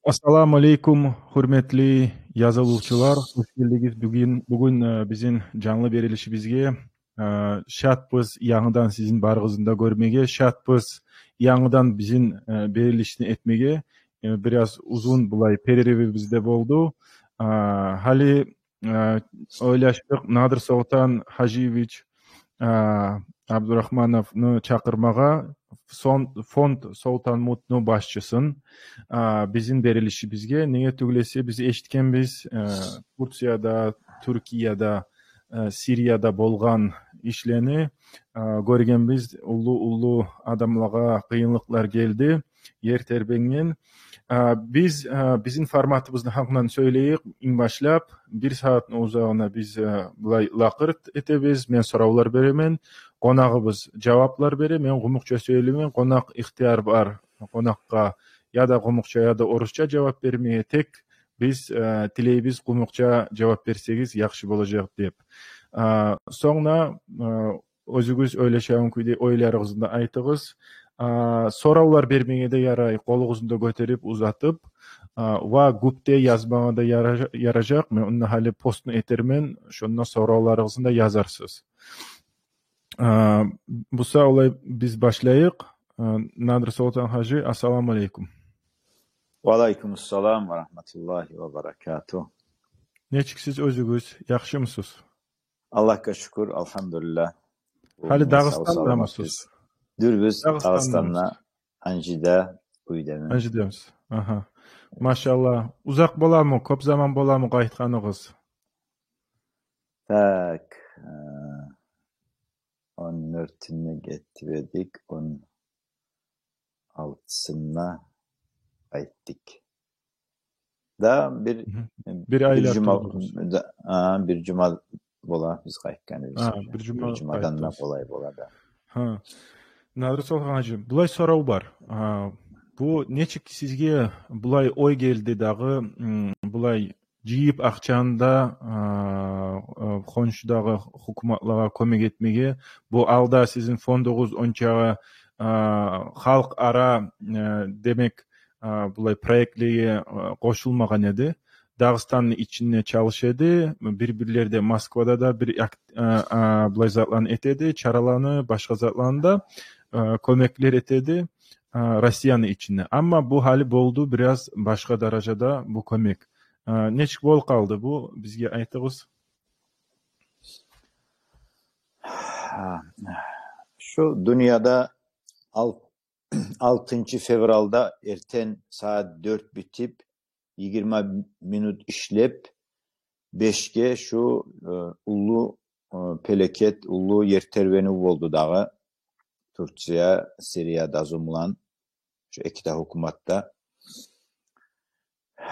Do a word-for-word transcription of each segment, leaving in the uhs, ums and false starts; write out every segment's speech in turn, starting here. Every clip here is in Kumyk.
Ассаламу алейкум, гьюрметли язылывчулар. Хош гелдигиз бугюн, бугюн, э, бизин жанлы берилишибизге. Э, шатбыз янгыдан сизин барыгъызны да гёрмеге, шатбыз янгыдан бизин, э, берилишни этмеге. Э, бираз узун булай перерывыбыз да болду. Э, гьали э, ойлашдыкъ Надир Солтан Гьажиевич, э, Абдурахмановну чакъырмагъа, сон-, фонд Солтанмутну башчысын, э, бизин берилишибизге. Неге тюгюл эсе биз эшитгенбиз, э, Турцияда, Тюркияда, э, Сирияда болгъан ишлени, э, гёргенбиз, уллу-уллу адамлагъа къыйынлыкълар гелди, ер тербенген. А, биз, а, бизин форматыбызны гьакъындан сёйлейик. Инг башлап, бир сагьатны узагъына биз, а, булай лакъыр этебиз. Мен соравлар беремен, къонагъыбыз жаваплар бере, мен къумукъча сёйлеймен. Къонакъ ихтияр бар, къонакъгъа яда къумукъча, яда орусча жавап бермеге. Тек биз, а, тилейбиз, къумукъча жавап берсегиз яхшы болажакъ деп. А, сонг да, а, оьзюгюз ойлашагъан кюйде ойларыгъызны да айтыгъыз. А, соравлар бермеге де ярай, къолугъузну да гётерип, узатып. А, ва гюпде язмагъа да яра-, яражакъ. Мен онда гьали постну этермен, шонда соравларыгъызны да язарсыз. А, буса олай биз башлайыкъ. А, Надир Солтан Гьажи, ассаламу алейкум. Ва алейкум ассалам ва рагьматуллагьи ва баракатугь. Нечиксиз оьзюгюз, яхшымысыз? Аллагьгъа шюкюр, алгьамдулиллагь. Гьали Дагъыстандамысыз? Дюрбюз Дагъыстанда, Анжида, уьйдемен. Анжидамысыз? Агьа. Машаллагь. Узакъ боламы, кёп заман боламы къайтгъаныгъыз? Так, э, он дёртюнде гетип эдик, он алтысында къайтдыкъ. Да бир, бир айлар жума, да, а, бир жума бола биз къайтгъаныбыз. А, бир жума, бир жумадан да къайтдыгъыз. Къолай бола да. Гьа. Надир Солтан Гьажи, булай сорав бар. А, бу нечик сизге булай ой гелди дагъы, м, булай жыйып акъчаны да, а, а, хоншудагъы гьукуматлагъа кёмек этмеге? Бу алда сизин фондугъуз ончагъа, а, халкъ ара, а, демек, а, булай проектлеге, а, къошулмагъан эди. Дагъыстанны ичинде чалыша эди. Бир-бирлерде Москвада да бир ак-, а, а, булай затланы эте эди, чараланы, башгъа затланы да, а, кёмеклер эте эди, а, Россияны ичинде. Амма бу гьали болду бираз башгъа даражада бу кёмек. А, нечик болуп къалды бу? Бизге айтыгъыз. Шу дюньяда ал-, алтынчы февралда эртен сагьат дёрт битип, йигирма минут ишлеп, бешге шу, э, уллу, э, пелекет, уллу ер тербенив болду дагъы. Турция, Сирия дагъы булан, шу эки де гьукуматда.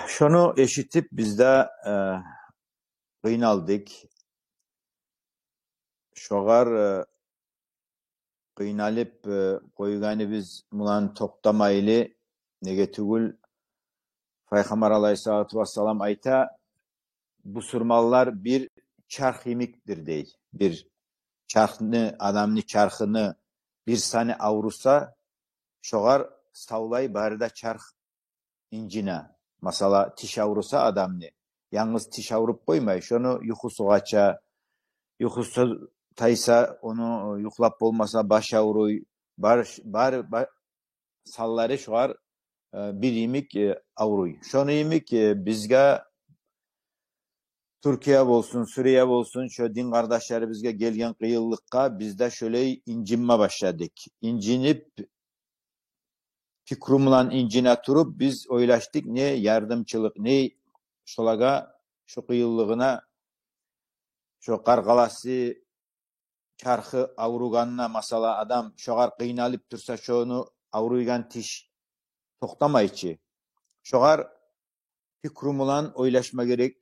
Шону эшитип, биз де, э, къыйналдыкъ. Шогъар, э, къыйналып, э, къойгъаныбыз булан токътамайлы, неге тюгюл, Пайхаммар алайгьиссалату вассалам айта: «Бусурманлар бир чарх йимикдир», — дей. Бир чархны, адамны чархыны бир саны авруса, шогъар савлай бары да чарх инжине. Масала, тиш авруса адамны, янгыз тиш авруп къоймай, шону юхусу къача, юхусу тайса, ону, юхлап болмаса, баш авруй, бар, бар, бар, санлары шогъар, э, бир йимик, э, авруй. Шону йимик, э, бизге Туркия болсун, Сирия болсун, шо дин къардашларыбызгъа гелген къыйынлыкъгъа биз де шолай инжинме башладыкъ. Инжинип, пикру булан инжине туруп, биз ойлашдыкъ, не ярдамчылыкъ, не шолагъа, шо къыйынлыгъына, шо къаркъарасы, чархы авругъанына, масала, адам шогъар къыйналып турса, шону авруйгъан тиш токътамай чы. Шогъар пикру булан ойлашма герек,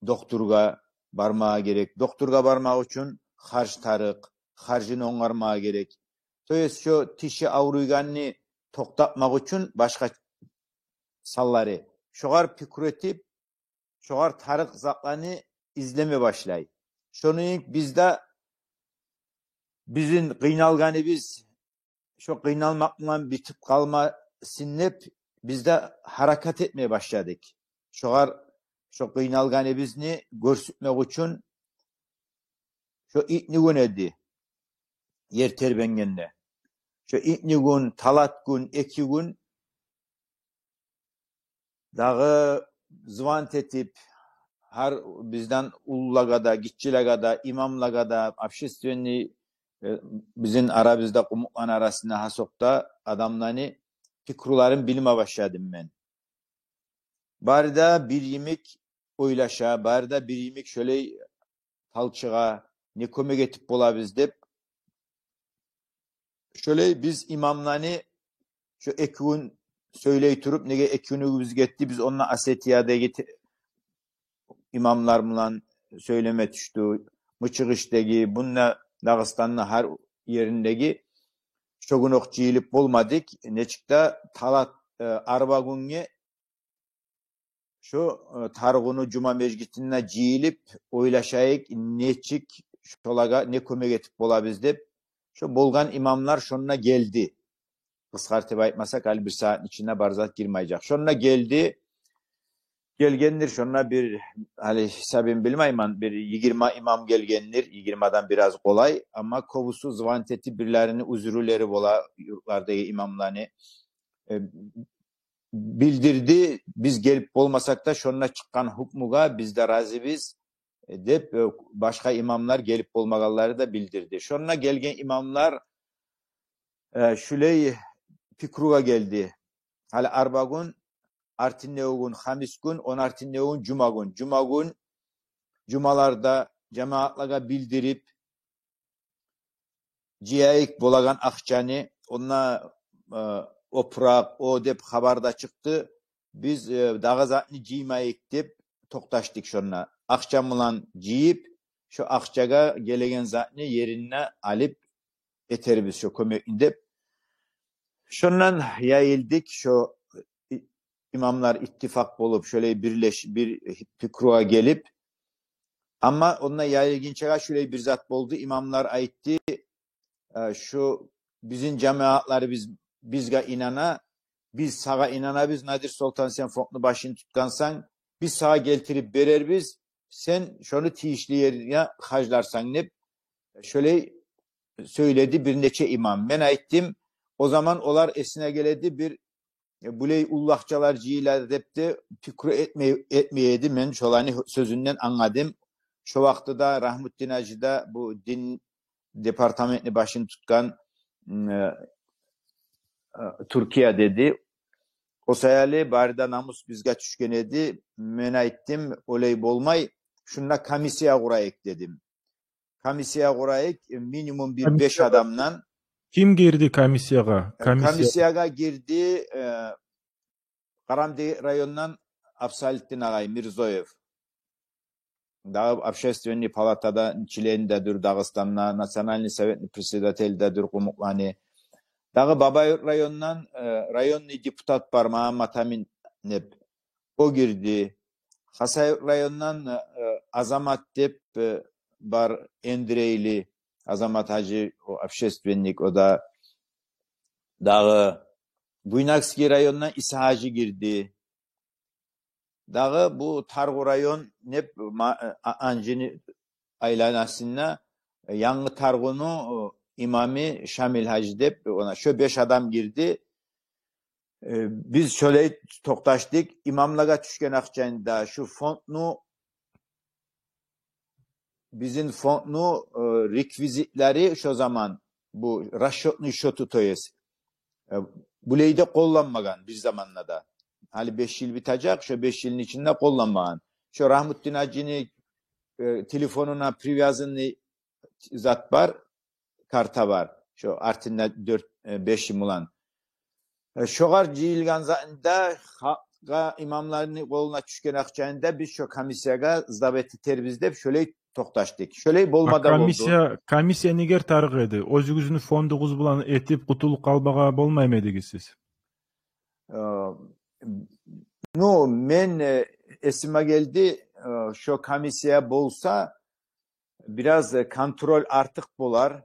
докторгъа бармагъа герек. Докторгъа бармакъ учун харж тарыкъ, харжын онгармагъа герек. То есть, шо тиши авруйгъанны токътатмакъ учун башгъа санлары. Шогъар пикру этип, шогъар тарыкъ затланы излеме башлай. Шону йимик биз де, бизин къыйналгъаныбыз шо къыйналмакъ булан битип къалмасын деп, биз де гьаракат этмеге башладыкъ. Шогъар шо къыйналгъаныбызны гёрсетмек учун. Шо итнигюн эди, ер тербенгенде. Шо итнигюн, талатгюн, экигюн дагъы звонить этип, гьар бизден уллулагъа да, гиччилеге де, имамлагъа да, общественный, э, бизин арабызда, къумукъланы арасында гьасокъда адамланы пикруларын билме башладым мен. Бары да бир йимик ойлаша, бары да бир йимик шолай талчыгъа, не кёмек этип болабыз деп. Шолай биз имамланы шо эки гюн сёйлей туруп, неге эки гюнюбюз гетди, биз онда Осетиядагъы те-, имамлар булан сёйлеме тюшдю. Мычыгъышдагъы, мунда Дагъыстанны гьар ериндеги, шо гюн окъ жыйылып болмадыкъ. Нечик де талат, э, арба гюнге шо, э, Таргъуну жума межитинде жыйылып, ойлашайыкъ, нечик шолагъа не кёмек этип болабыз деп. Шо болгъан имамлар шонда гелди. Къысгъартып айтмасакъ, гьали бир сагьатны ичинде бар зат гирмежек. Шонда гелди. Гелгендир шонда бир, гьали гьисабын билмеймен, бир йигирма имам гелгендир, йигирмадан бираз къолай. Амма кёбюсю звонить этип, бирлерини узрулары бола, юртлардагъы имамланы, э, билдирди. Биз гелип болмасакъ да, шонда чыкъгъан гьукмугъа биз де разибиз, э, деп, э, башгъа имамлар, гелип болмагъанлары да билдирди. Шонда гелген имамлар, э, шулай пикругъа гелди. Гьали арба гюн, артындагъы гюн хамис гюн, ону артындагъы гюн жума гюн. Жума гюн жумаларда жамаатлагъа билдирип, жыяйыкъ болагъан акъчаны, онда, э, опуракъ, о деп хабар да чыкъды. Биз, э, дагъы затны жыймайыкъ деп токъташдыкъ шонда. Акъча булан жыйып, шо акъчагъа гелеген затны еринде алып этербиз шо кёмекни деп. Шондан яйылдыкъ, шо и-, имамлар иттифакъ болуп, шолай бирлеш-, бир пикругъа гелип. Амма онда яйылгъынчагъа шолай бир зат болду. Имамлар айтды, э, шо бизин жамаатларыбыз бизге инана, биз сагъа инанабыз, Надир Солтан, сен фондну башын тутгъансан, биз сагъа гелтирип берербиз, сен шону тийишли ерине харжларсан деп, шолай сёйледи бир нече имам. Мен айтдым, о заман олар эсине геледи, бир, э, булай уллу акъчалар жыйыла деп де пикру этмей, этмей эди. Мен шоланы сёзюнден англадым. Шо вакътиде Рагьмутдин гьажи де, бу дин департаментни башын тутгъан, м, э, э, Туркия деди. О саялы бары да намус бизге тюшген эди. Мен айтдым, олай болмай, шунда комиссия къурайыкъ дедим. Комиссия къурайыкъ, э, минимум бир беш адамдан. Ким гирди комиссиягъа? Э, комиссия- комиссиягъа гирди, э, Къарабудагъгент райондан Абсалутдин агъай Мирзоев. Дагъы общественный палатада член де дюр Дагъыстанда, национальный советни председатели де дюр къумукъланы. Дагъы Бабаюрт райондан, э, районный депутат бар, Магьаммат Амин деп. О гирди. Хасавюрт райондан, э, Азамат деп, э, бар, Эндирейли Азамат гьажи, о общественник, о да. Дагъы Буйнакский райондан Иса гьажи гирди. Дагъы бу Таргъу район деп ма-, а-, Анжини айланасында, э, Янгы Таргъуну, э, имамы Шамил гьажи деп, она шо беш адам гирди. Э, биз шолай токъташдыкъ. Имамлагъа тюшген акъчаны да, шу фондну, бизин фондну, э, реквизитлери шо заман, бу расчётный счёту, то есть, э, булай да къолланмагъан бир заманда да. Гьали беш йыл битежек, шо беш йылны ичинде къолланмагъан. Шо Рагьмутдин гьажини, э, телефонуна привязанный зат бар, карта бар. Шо артында дёрт, э, беш йыл булан. Э, шогъар жыйылгъан затны да, халкъгъа, имамланы къолуна тюшген акъчаны да биз шо комиссиягъа сдавать этербиз деп шолай токъташдыкъ. Шолай болма да болду. Комиссия, комиссия негер тарыкъ эди? Оьзюгюзню фондугъуз булан этип къутулуп къалмагъа болмаймы эдигиз сиз? Э, ну, мен, э, эсиме гелди, э, шо комиссия болса, бираз, э, контроль артыкъ болар.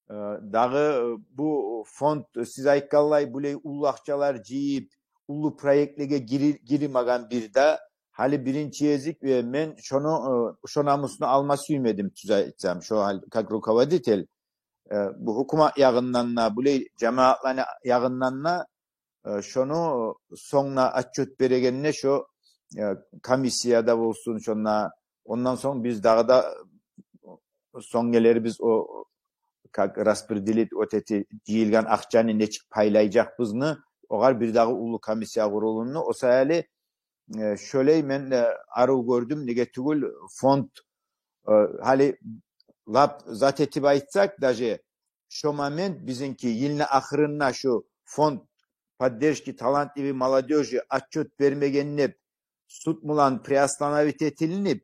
Э, дагъы, э, бу фонд, сиз айтгъанлай, булай уллу акъчалар жыйып, уллу проектлеге гири-, гирмеген бир де. Гьали биринчи гезик, э, мен шону, э, шо намусну алма сюймедим, тюз айтсам, шо гьал-, как руководитель. Э, бу гьукумат ягъындан да, булай жамиятланы ягъындан да, э, шону сонг отчёт берегенде шо, э, комиссияда болсун, шонда, ондан сонг биз дагъы да сонг гелербиз о, как распределить вот эти жыйылгъан акъчаны нечик пайлажакъбызны, огъар бир дагъы уллу комиссия къурулунду. О саялы, э, шолай мен, э, арив гёрдюм, неге тюгюл фонд, э, гьали лап зат этип айтсакъ, даже шо момент бизинки йылны ахырында шо фонд поддержки талантливой молодёжи отчёт бермеген деп суд булан приостановить этилинип,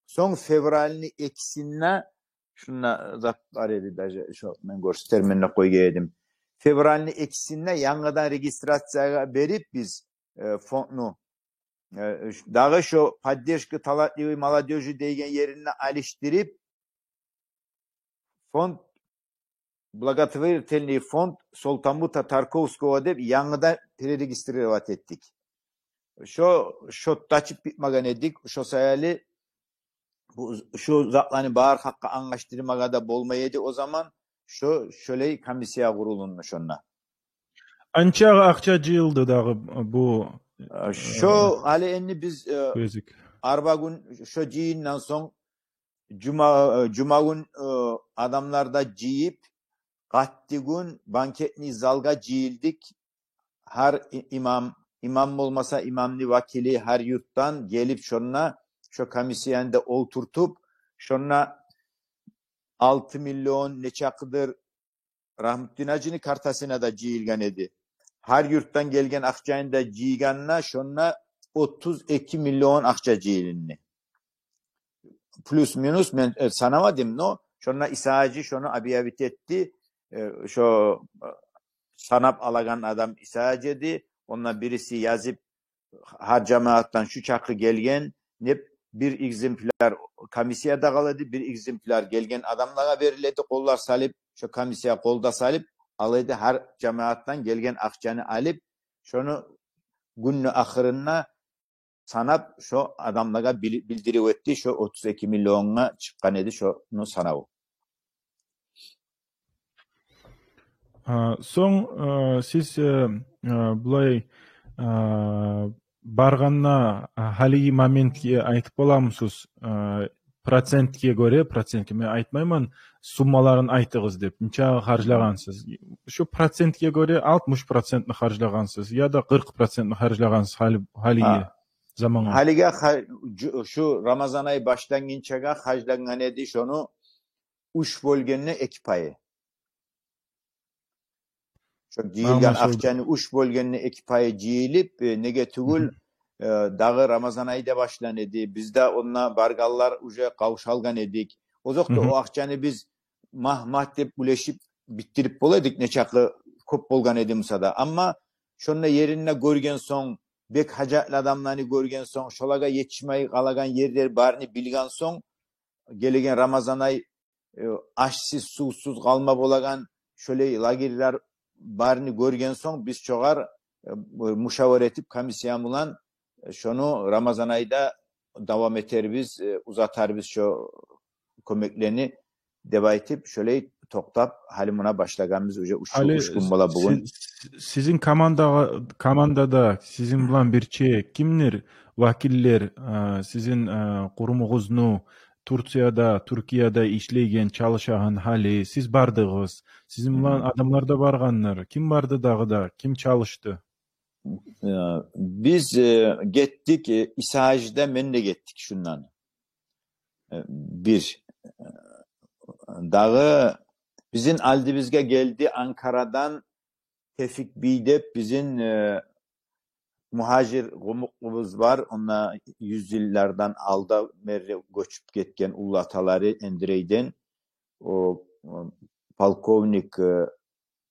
сонг февральны экисинде, шунда зат бар эди, даже шо мен гёрсетермен деп къойгъан эдим. Февральны экисинде янгыдан регистрациягъа берип биз, э, фондну, э, ш-, дагъы шо поддержка талантливой молодёжи деген ерин де алышдырып, фонд благотворительный фонд Солтанбута Тарковского деп янгыдан перерегистрировать этдик. Шо счёт да ачып битмеген эдик. Шо саялы бу, шу затланы бары гьакъгъа англашдырмагъа да болмай эди о заман. Шо, шолай комиссия къурулунду шонда. Анча акъча жыйылды дагъы бу, э, шо гьали энни биз, э, гезик. Арба гюн шо жыйындан сонг жума, э, жума гюн, э, адамлар да жыйып, къатты гюн банкетный залгъа жыйылдыкъ. Гьар и-, имам, имам болмаса, имамны вакили гьар юртдан гелип, шонда шо комиссияны да олтуртуп, шонда алты миллион нечакъыдыр Рагьмутдин гьажини картасына да жыйылгъан эди. Гьар юртдан гелген акъчаны да жыйгъанда, шонда отуз эки миллион акъча жыйылынды. Плюс-минус мен, э, санамадым, но шонда Иса гьажи шону объявить этди. Э, шо, э, санап алагъан адам Иса гьажи эди. Онда бириси язып, гьар жамиятдан шу чакъы гелген деп бир экземпляр комиссияда къала эди, бир экземпляр гелген адамлагъа бериле эди, къоллар салып, шо комиссия къол да салып ала эди, гьар жамиятдан гелген акъчаны алып, шону гюнню ахырында санап, шо адамлагъа бил-, билдирив этди, шо отуз эки миллионгъа чыкъгъан эди шону санаву. А, сонг, а, сиз, э, э, булай, а, баргъанда, а, гьалиги моментге айтып боламысыз, а, процентге гёре, процентге мен айтмайман, суммаларын айтыгъыз деп, нечакъы харжлагъансыз? Шо процентге гёре алтмыш процентни харжлагъансыз, яда къыркъ процентни харжлагъансыз гьали, гьалиги замангъа? Гьалиге ха-, жу-, шу Рамазан ай башлангъынчагъа харжлангъан эди шону уьч бёлгенде эки пайы. Шо жыйылгъан акъчаны уьч бёлгенде эки пайы жыйылып, э, неге тюгюл, э, дагъы Рамазан ай да башлана эди. Биз де онда баргъанлар уже къавшалгъан эдик. Озокъда, о акъчаны биз магь-магь деп уьлешип битдирип бола эдик, нечакъы кёп болгъан эди буса да. Амма шонда еринде гёрген сонг, бек гьажатлы адамланы гёрген сонг, шолагъа етишмей къалагъан ерлер барын билген сонг, гелеген Рамазан ай, э, ашсыз, сувсуз къалма болагъан шолай лагерьлер барын гёрген сонг, биз шогъар, э, мушавара этип, комиссия булан, э, шону Рамазан айда давам этербиз, э, узатарбыз шо кёмеклени деп айтып, шолай токътап, гьали муна башлагъанбыз, уже уьч, гьали уьч гюн бола бугюн. Сиз, сизин командагъа, командада сизин булан бирче кимдир вакиллер, а, сизин, а, къурумугъузну Турцияда, Тюркияда ишлейген, чалышагъан гьали, сиз бардыгъыз. Сизин булан адамлар да баргъандыр. Ким барды дагъы да? Ким чалышды? Э, биз, э, гетдик, э, Иса гьажи де, мен де гетдик шундан. Э, бир. Дагъы бизин алдыбызгъа гелди Анкарадан Тевфик бий деп, бизин, э, мугьажир къумукъбуз бар. Онда юз йыллардан алда берли гёчюп гетген уллу аталары Эндрейден. О, о, полковник, э,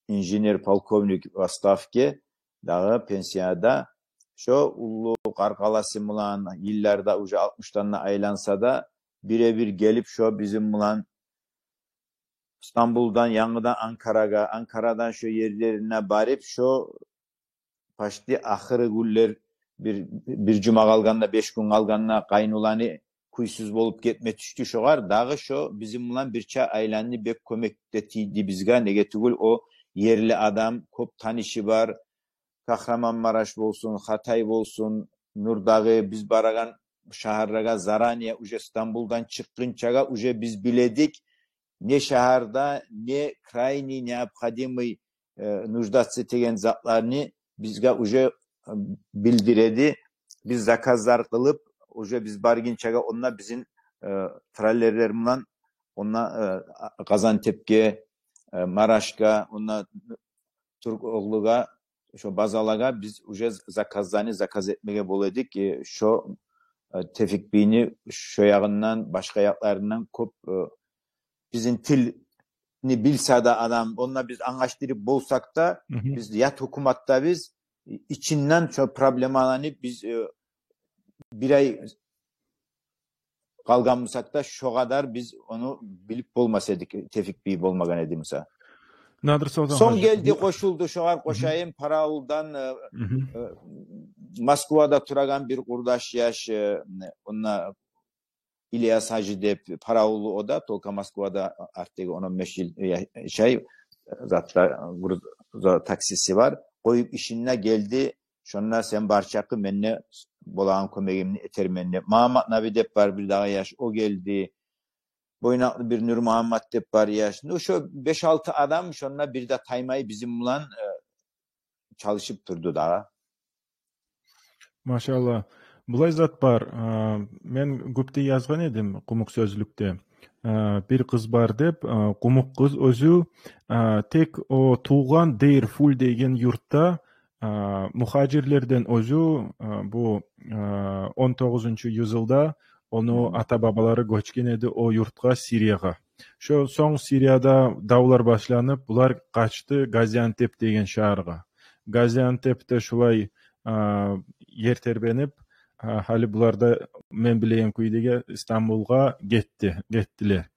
инженер-полковник в отставке, дагъы пенсияда. Шо уллу къаркъарасы булан, йылларда уже алтмышдан да айланса да, бире-бир гелип, шо бизин булан Стамбулдан янгыдан Анкарагъа, Анкарадан шо ерлерине барып, шо почти ахыры гюнлер, бир, бир жума къалгъанда, беш гюн къалгъанда къайнуланы кюйсюз болуп гетме тюшдю шогъар. Дагъы шо бизин булан бирче айланды, бек кёмек де тийди бизге. Неге тюгюл, о ерли адам, кёп танышы бар. Кагьраманмараш болсун, Хатай болсун, Нурдагъы, биз барагъан шагьарлагъа заранее, уже Стамбулдан чыкъгъынчагъа уже биз биледик, не шагьарда не крайний необходимый, э, нуждаться этеген затланы бизге уже, э, билдиреди. Биз заказлар къылып, уже биз баргъынчагъа онда бизин, э, траллерлер булан онда, э, Къазантепге, э, Марашгъа, онда Тюркоглугъа, шо базалагъа биз уже заказланы заказ этмеге бола эдик. Э, шо, э, Тевфик бийни шо ягъындан, башгъа якъларындан кёп, э, бизин тилни билсе де адам, онда биз англашдырып болсакъ да, биз ят гьукуматда биз ичинден шо проблемаланы биз, э, бир ай къалгъан бусакъ да, шо къадар биз ону билип болмас эдик, Тевфик бий болмагъан эди буса. Надир Солтан Сонг гьажи, гелди, бу къошулду, шогъар къошайым, Параулдан, э, э, Москвада турагъан бир къурдаш яш, э, онда Ильяс гьажи деп, параулу о да, только Москвада артдагъы он-он беш йыл я-, яшай, затда, груз-, за-, таксиси бар. Къоюп ишин де гелди, шонда сен бар чакъы, мен де болагъан кёмегимни этермен деп. Магьаммат Наби деп бар бир дагъы яш, о гелди. Бойнакълы бир Нурмагьаммат деп бар яш. Ну, шо беш-алты адам шонда бир де таймай бизин булан, э, чалышып турду дагъы. Машалла. Булай зат бар. А, мен гюпте язгъан эдим Къумукъ сёзлюкде. А, бир къыз бар деп, а, къумукъ къыз оьзю, а, тек о тувгъан Дейр-Фуль деген юртда, а, мугьажирлерден оьзю, а, бу, а, он тогъузунчу юзйылда ону ата-бабалары гёчген эди о юртгъа, Сириягъа. Шо сонг Сирияда давлар башланып, булар къачды Газиантеп деген шагьаргъа. Газиантепде шулай, а, ер тербенип, а, гьали булар да мен билеген кюйдеги Стамбулгъа гетди, гетдилер.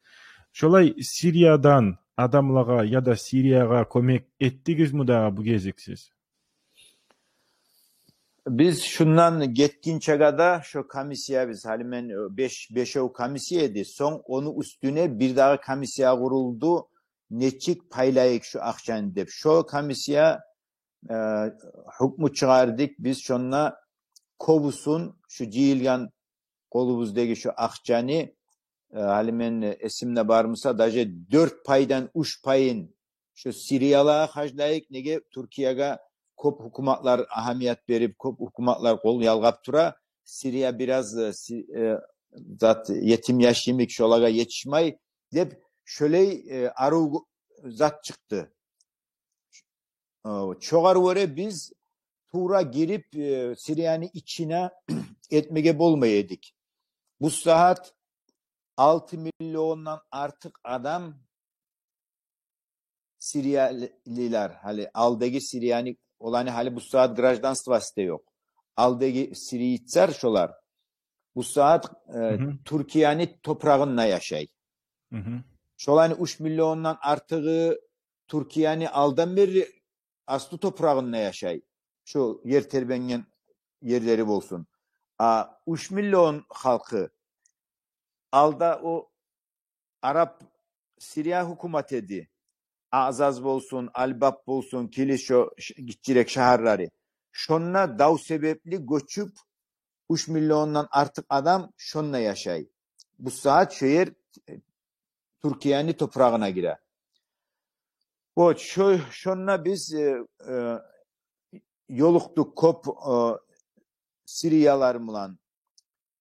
Шолай Сириядан адамлагъа яда Сириягъа кёмек этдигизми дагъы бу гезик сиз? Биз шундан гетгинчеге де шо комиссия, биз гьали мен, э, беш, бешев комиссия эди. Сонг ону уьстюне бир дагъы комиссия къурулду, нечик пайлайыкъ шо акъчаны деп. Шо комиссия, э, гьукму чыгъардыкъ биз шонда кёбюсюн, шо жыйылгъан къолубуздагъы шо акъчаны, э, гьали мен, э, эсимде бармыса, даже дёрт пайдан уьч пайын шо Сириялагъа харжлайыкъ. Неге, Тюркиягъа кёп гьукуматлар агьамият берип, кёп гьукуматлар къол ялгъап тура. Сирия бираз, э, си-, э, зат, етим яш йимик, шолагъа етишмей деп, шолай, э, арив зат чыкъды. Э, шогъар гёре биз тувра гирип, э, Сирияны ичине этмеге болмай эдик. Бу сагьат алты миллиондан артыкъ адам сириялылар, гьали алдагъы Сирияны, оланы гьали бу сагьат гражданствосу да ёкъ. Алдагъы сирийцлер шолар бу сагьат, э, Тюркияны топурагъында яшай. Шоланы уьч миллиондан артыгъы Тюркияны алдан берли аслу топурагъында яшай. Шо ер тербенген ерлери болсун. А уьч миллион халкъы алда о араб Сирия гьукумат эди. Азаз болсун, Аль-Баб болсун, Килис, шо ш-, гиччирек шагьарлары. Шонда дав себепли гёчюп, уьч миллиондан артыкъ адам шонда яшай. Бу сагьат шо ер, э, Тюркияны топурагъына гире. Вот, шо, шонда биз, э, э, ёлукъдукъ кёп, э, сириялар булан.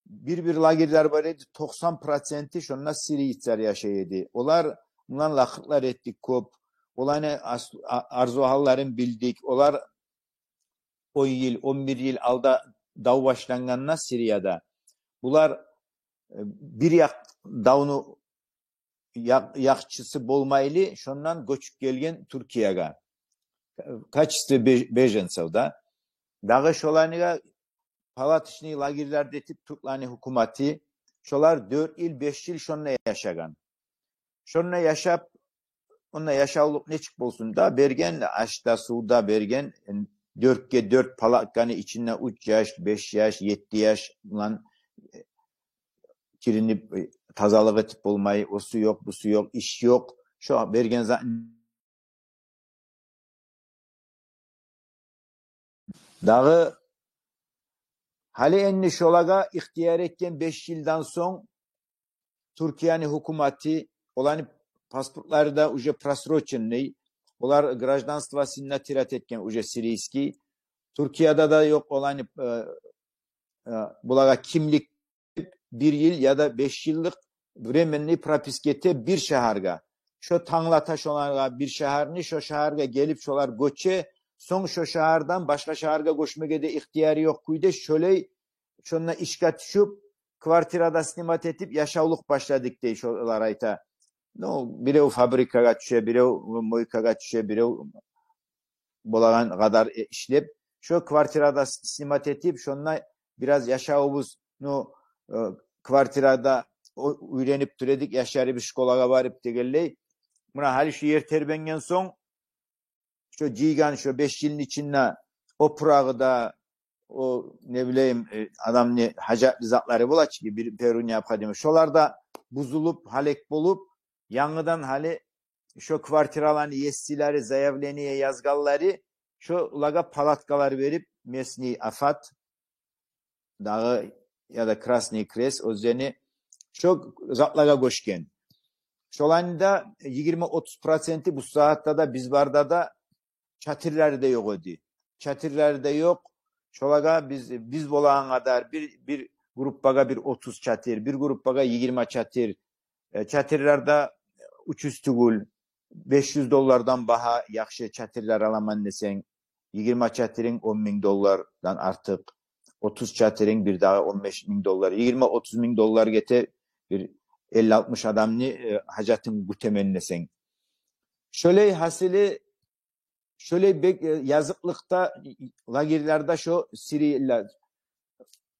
Бир-бир лагерьлер бар эди, токъсан проценти шонда сирийцлер яшай эди. Олар булан лакъырлар этдик кёп. Оланы ас-, а-, арзу-гьалларын билдик. Олар он йыл, он бир йыл алда дав башлангъанда Сирияда, булар, э, бир якъ давну якъ-, якъчысы болмайлы, шондан гёчюп гелген Тюркиягъа. В качестве беж-, беженцев да. Дагъы шоланы да палаточный лагерьлер де этип, тюрклени гьукуматы, шолар дёрт йыл, беш йыл шонда яшагъан. Шонда яшап, онда яшавлукъ нечик болсун да, берген аш да, сув да берген, эн-, дёртге дёрт палатканы ичинде уьч яш, беш яш, етти яш булан, э, киринип, э, тазалыкъ этип болмай, осу ёкъ, бусу ёкъ, иш ёкъ. Шо берген за-, дагъы гьали энни шолагъа ихтияр этген беш йылдан сонг Туркияны гьукуматы, оланы паспортлары да уже просроченный, олар гражданствосын да терять этген уже сирийский. Туркияда да ёкъ оланы, э, э, булагъа кимлик, бир йыл яда беш йыллыкъ временный прописка эте бир шагьаргъа. Шо танглата шолагъа бир шагьарны, шо шагьаргъа гелип шолар гёче, сонг шо шагьардан башгъа шагьаргъа гёчмеге де ихтияры ёкъ кюйде, шолай шонда ишге тюшюп, квартирада снимать этип, яшавлукъ башладыкъ дей шолар, айта. Ну, бирев фабрикагъа тюше, бирев мойкагъа тюше, бирев болагъан къадар, э, ишлеп, шо квартирада с-, снимать этип, шонда бираз яшавубуз, ну, э, квартирада о-, уьйренип тура эдик, яшларыбыз школагъа барып дегенлей. Муна гьали шу ер тербенген сонг, шо жыйгъан шо беш йылны ичинде опурагъы да, о, не билейим, э, адамны гьажатлы затлары бола чы, бир первой необходимость. Шолар да бузулуп, гьалек болуп, янгыдан гьали шо квартираланы есилери, заявление язгъанлары, шолагъа палаткалар берип, местный АФАД дагъы яда Красный Крест, оьзлени шо затлагъа гёчген. Шоланы да йигирма-отуз проценти бу сагьатда да биз барда да чатырлары да ёкъ эди. Чатырлары да ёкъ. Шолагъа биз, биз болагъан къадар бир, бир группагъа бир отуз чатыр, бир группагъа йигирма чатыр. Э, чатырлар да учуз тюгюл. Беш юз доллардан багьа яхшы чатырлар аламан десенг, йигирма чатырынг он минг доллардан артыкъ, отуз чатырынг бир дагъы он беш минг доллар, йигирма-отуз минг доллар гете бир элли-алтмыш адамны, э, гьажатын гютемен десенг. Шолай гьасили, шолай бек, э, языкълыкъда, лагерьлерде шо сирийлер.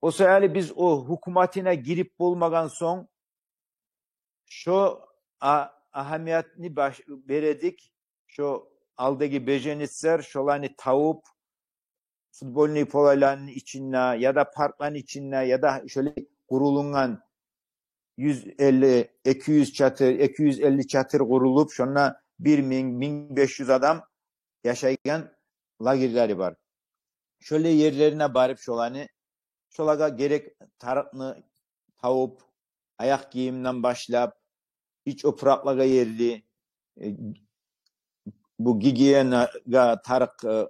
О саялы биз о гьукуматына гирип болмагъан сонг, шо а-, агьамиятны баш-, бередик, шо алдагъы беженецлер, шоланы тавуп, футбольный полаланы ичинде, яда паркланы ичинде, яда шолай къурулунгъан юз элли, эки юз чатыр, эки юз элли чатыр къурулуп, шонда бир минг, минг беш юз адам яшайгъан лагерьлери бар. Шолай ерлерине барып, шоланы, шолагъа герек тарыкъны тавуп, аякъ гийимден башлап, ич опуракълагъа ерли, э, бу гигиенагъа тарыкъ, э,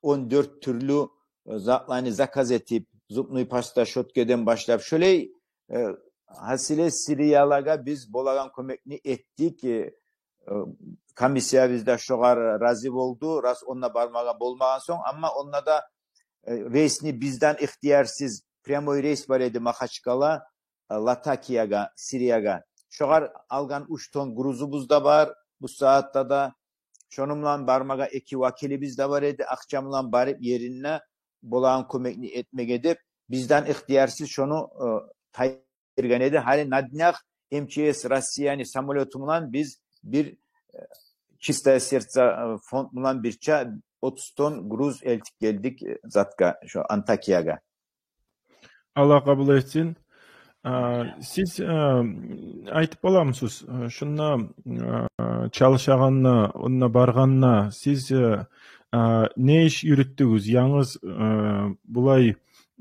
он дёрт тюрлю, э, затланы заказ этип, зубный паста, щёткадан башлап, шолай, э, гьасили сириялагъа биз болагъан кёмекни этдик. Э, э, комиссиябыз да шогъар рази болду, раз онда бармагъа болмагъан сонг, амма онда да, э, рейсни бизден ихтиярсыз, прямой рейс бар эди Махачкъала, э, Латакиягъа, Сириягъа. Шогъар алгъан уьч тонн грузубуз да бар бу сагьатда да. Шону булан бармагъа эки вакилибиз де бар эди. Акъча булан барып ерине болагъан кёмекни этмеге деп, бизден ихтиярсыз шону, э, тайдыргъан эди. Гьали на днях М Ч С Россияны самолёту булан биз бир, э, «Чистое сердце», э, фонд булан бирче отуз тонн груз элтип гелдик, э, затгъа, шо Антакиягъа. Аллагь къабул этсин. А, сиз, а, айтып боламысыз, а, шунда, а, чалышагъанда, онда баргъанда сиз, а, а, не иш юрютдюгюз? Янгыз, а, булай,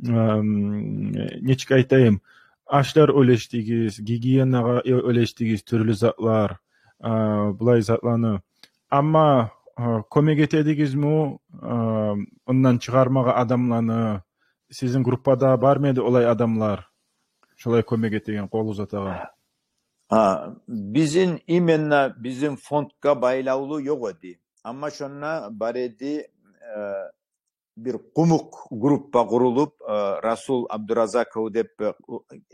а, м, нечик айтайым, ашлар уьлешдигиз, гигиенагъа уьлешдигиз, тюрлю затлар, а, булай затланы. Амма, а, кёмек этедигизми, а, ондан чыгъармагъа адамланы? Сизин группада бармы эди олай адамлар? Шолай кёмек этеген, къол узатагъан. А, бизин, именно бизин фондгъа байлавлу ёкъ эди. Амма шонда бар эди, э, бир къумукъ группа къурулуп, э, Расул Абдуразаков деп, э,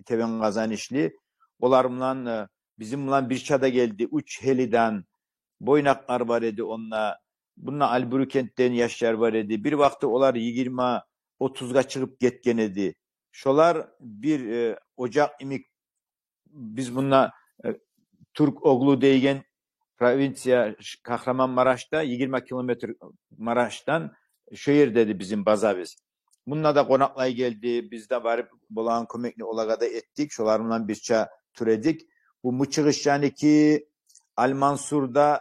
тебен къазанышлы. Олар булан, э, бизин булан бирче де гелди, уьч Хелиден, Бойнакъар бар эди онда. Мунда Альбюркенттен яшлар бар эди. Бир вакъти олар йигирма, отузгъа чыгъып гетген эди. Шолар бир, э, ожакъ йимик, биз мунда, э, Туркоглу деген провинция Ш-, Кагьраманмарашда, йигирма километр Марашдан, шо ерде эди бизин базабыз. Мунда да къонакълар гелди, биз де барып болагъан кёмекни олагъа да этдик, шолар булан бирче тура эдик. Бу Мычыгъыш яныки, Аль-Мансурда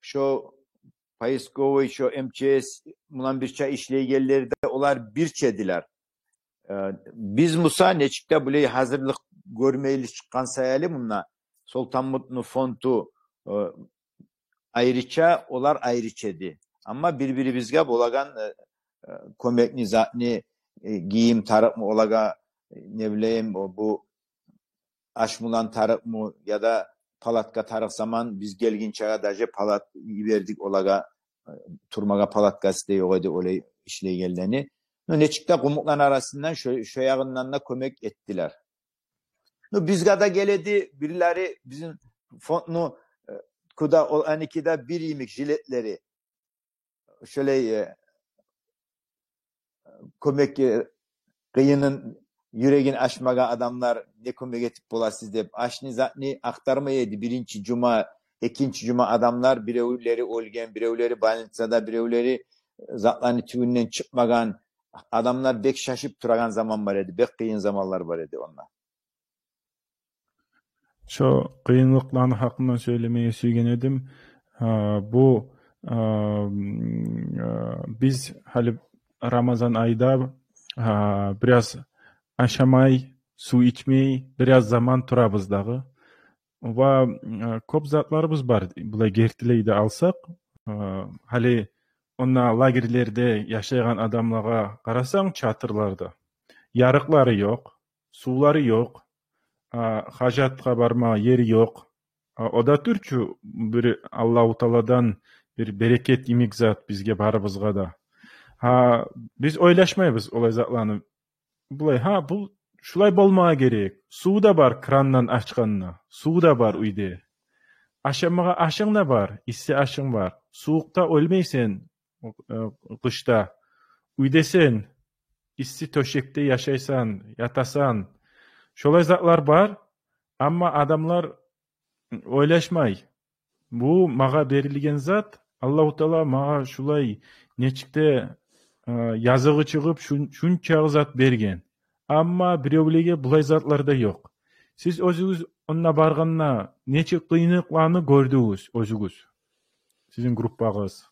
шо поисковый, шо М Ч С булан бирче ишлейгенлер де, олар бирче эдилер. Э, биз буса нечик де булай гьазирлик гёрмейли чыкъгъан саялы мунда Солтанмутну фонду, э, айрыча, олар айрыча эди. Амма бир-бирибизге болагъан, э, э, кёмекни, затны, э, гийим тарыкъмы олагъа, э, не билейим, о, бу аш булан тарыкъмы, яда палатка тарыкъ заман, биз гелгинчеге даже палат йибердик олагъа, э, турмагъа палаткасы да ёкъ эди олай ишлейгенлени. Но нечик де къумукъланы арасындан шо, шо ягъындан да кёмек этдилер. Ну, бизге де геле эди бирлери, бизин фондну, э, куда ол аникиде бир йимик жилетлери. Шолай, э, кёмек, э, къыйынын, юрегин ачмагъа адамлар, не кёмек этип боласыз деп, ашны, затны ахтармай эди. Биринчи жума, экинчи жума адамлар, биревлери оьлген, биревлери больницада, биревлери, э, затланы тюбюнден чыкъмагъан, адамлар бек шашып турагъан заман бар эди, бек къыйын заманлар бар эди онда. Шо къыйынлыкъланы гьакъындан сёйлемеге сюйген эдим. А, бу, а, м, а, биз гьали Рамазан айда, а, бираз ашамай, сув ичмей, бираз заман турабыз дагъы. Ва, а, кёп затларыбыз бар, булай гертилей де алсакъ. А, гьали онда лагерьлерде яшайгъан адамлагъа къарасанг, чатырларда, ярыкълары ёкъ, сувлары ёкъ, а, гьажатгъа барма ери ёкъ. А, о да тюр чю бир Аллагьу Тааладан бир берекет йимик зат бизге, барыбызгъа да. Гьа, биз ойлашмайбыз олай затланы. Булай, гьа, бу шулай болмагъа герек. Сув да бар, крандан ачгъанда, сув да бар уьйде. Ашамагъа ашынг да бар, исси ашынг бар. Сувукъда оьлмейсен, э, къышда. Уьйдесен, исси тёшекде яшайсан, ятасан. Шолай затлар бар, амма адамлар ойлашмай. Бу магъа берилген зат, Аллагьу Таала магъа шулай нечик де, э, языгъы чыгъып, шун-, шунчагъы зат берген. Амма биревлеге булай затлар да ёкъ. Сиз оьзюгюз онда баргъанда нечик къыйынлыкъланы гёрдюгюз оьзюгюз? Сизин группагъыз.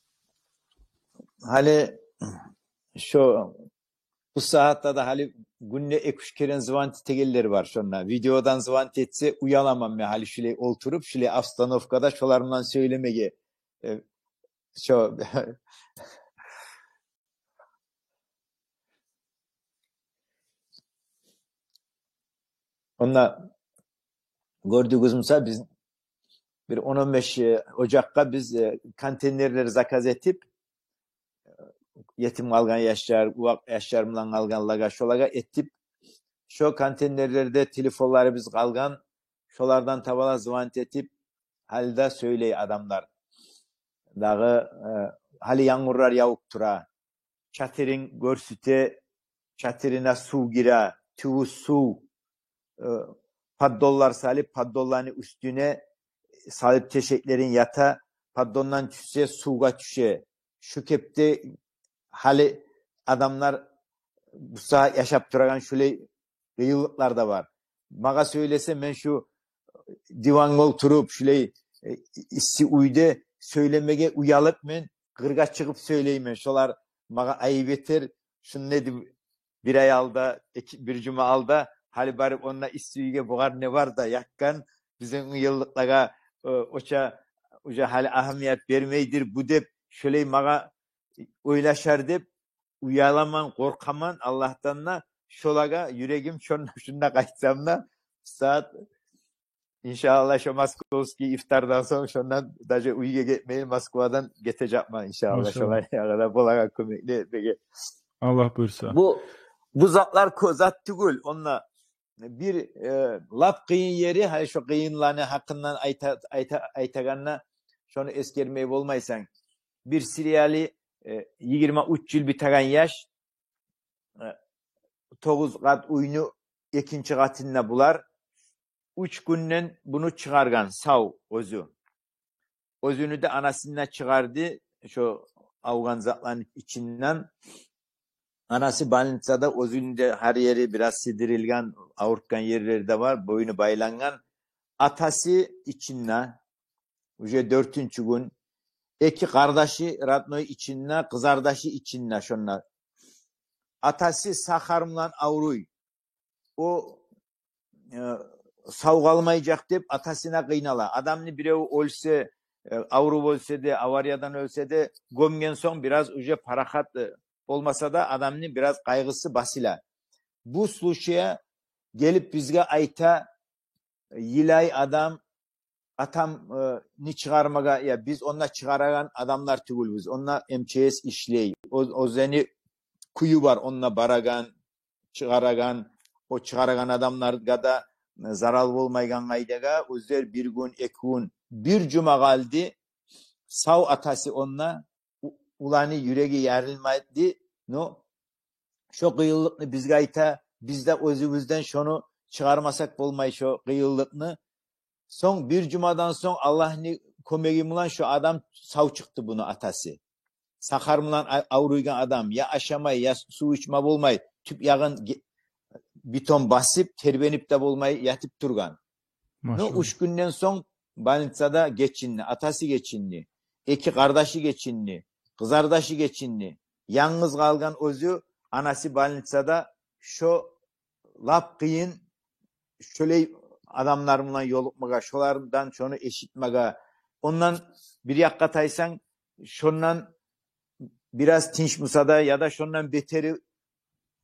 Гьали шо, бу сагьатда да гьали гюнде эки-уьч керен звонить этегенлер бар шонда. Видеодан звонить этсе, уяламан мен гьали шулай олтуруп, шулай обстановкада шолар булан сёйлемеге. Э, шо Онда гёрдюгюз буса, биз бир он-он беш, э, ожакъгъа биз, э, контейнерлер заказ этип, э, етим къалгъан яшлар, увакъ яшлар булан къалгъанлагъа, шолагъа этип, шо контейнерлерде телефонларыбыз къалгъан, шолардан табала звонить этип, гьали де сёйлей адамлар. Дагъы, э, гьали янгурлар явуп тура. Чатырын гёрсете, чатырына сув гире, тювюс сув, э, поддонлар салып, поддонланы уьстюне салып тешеклерин, ята, поддондан тюшсе, сувгъа тюше. Шу кепде гьали адамлар буса яшап турагъан шулай къыйынлыкълар да бар. Магъа сёйлесе, мен шу диванга олтуруп, шулай, э, исси уьйде сёйлемеге уялып, мен къыргъа чыгъып сёйлеймен. Шолар магъа айып этер. Шуну деди, бир ай алда, эки, бир жума алда, гьали барып онда исси уьйге бугъар не бар да якъгъан, бизин къыйынлыкълагъа, э, оча, уже гьали агьамият бермейдир бу деп, шолай магъа ойлашар деп уяламан, къоркъаман Аллагьдан да. Шолагъа юрегим шонда, шунда къайтсам да, сагьат, иншааллагь, шо московский ифтардан сонг шондан даже уьйге гетмейин, Москвадан гетежекмен, иншааллагь. Машаллагь. Шолай ягъада болагъан кёмекни этмеге. Аллагь буюрса. Бу, бу затлар кё-, зат тюгюл, онда бир, э, лап къыйын ери, гьали шо къыйынланы гьакъындан айта-, айта-, айтагъанда, шону эсгермей болмайсан. Бир сирияли, э, йигирма уьч йыл битеген яш, э, тогъуз къат уьйню экинчи къатында булар. Уьч гюнден буну чыгъаргъан сав оьзю. Оьзюню де, анасын да чыгъарды. Шо алгъан затланы ичинден. Анасы больницада, оьзюню де гьар ери бираз сыдырылгъан, авуртгъан ерлери де бар, боюну байлангъан. Атасы ичинде, уже дёртюнчю гюн, эки къардашы родной ичинде, къызардашы ичинде шонда. Атасы сахар булан авруй. О, э, сав къалмайжакъ деп атасына къыйнала. Адамны бирев оьлсе, э, авруп оьлсе де, авариядан оьлсе де, гёмген сонг бираз уже парахат, э, болмаса да, адамны бираз къайгъысы басыла. Бу случай гелип бизге айта, йылай адам, атам, э, ни чыгъармагъа, я биз онда чыгъарагъан адамлар тюгюлбюз. Онда М Ч С ишлей. О, оьзюню кюю бар, онда барагъан, чыгъарагъан, о чыгъарагъан адамлагъа да, э, зарал болмайгъан къайдагъа, оьзлер бир гюн, эки гюн, бир жума къалды, сав атасы онда, у-, уланы юреги ярылмады. Но шо къыйынлыкъны бизге айта, биз де оьзюбюзден шону чыгъармасакъ болмай, шо къыйынлыкъны. Сонг бир жумадан сонг Аллагьны кёмеги булан шо адам сав чыкъды, буну атасы. Сахар булан а-, авруйгъан адам, я ашамай, я сув ичме болмай, тюп ягъын ге-, бетон басып, тербенип де болмай ятып тургъан. Но машаллагь, уьч гюнден сонг больницада гечинди, атасы гечинди, эки къардашы гечинди, къызардашы гечинди. Янгыз къалгъан оьзю, анасы больницада. Шо лап къыйын, шолай адамлар булан ёлукъмагъа, шолардан шону эшитмеге. Ондан бир якъгъа тайсанг, шондан бираз тынч буса да, я да шондан бетери,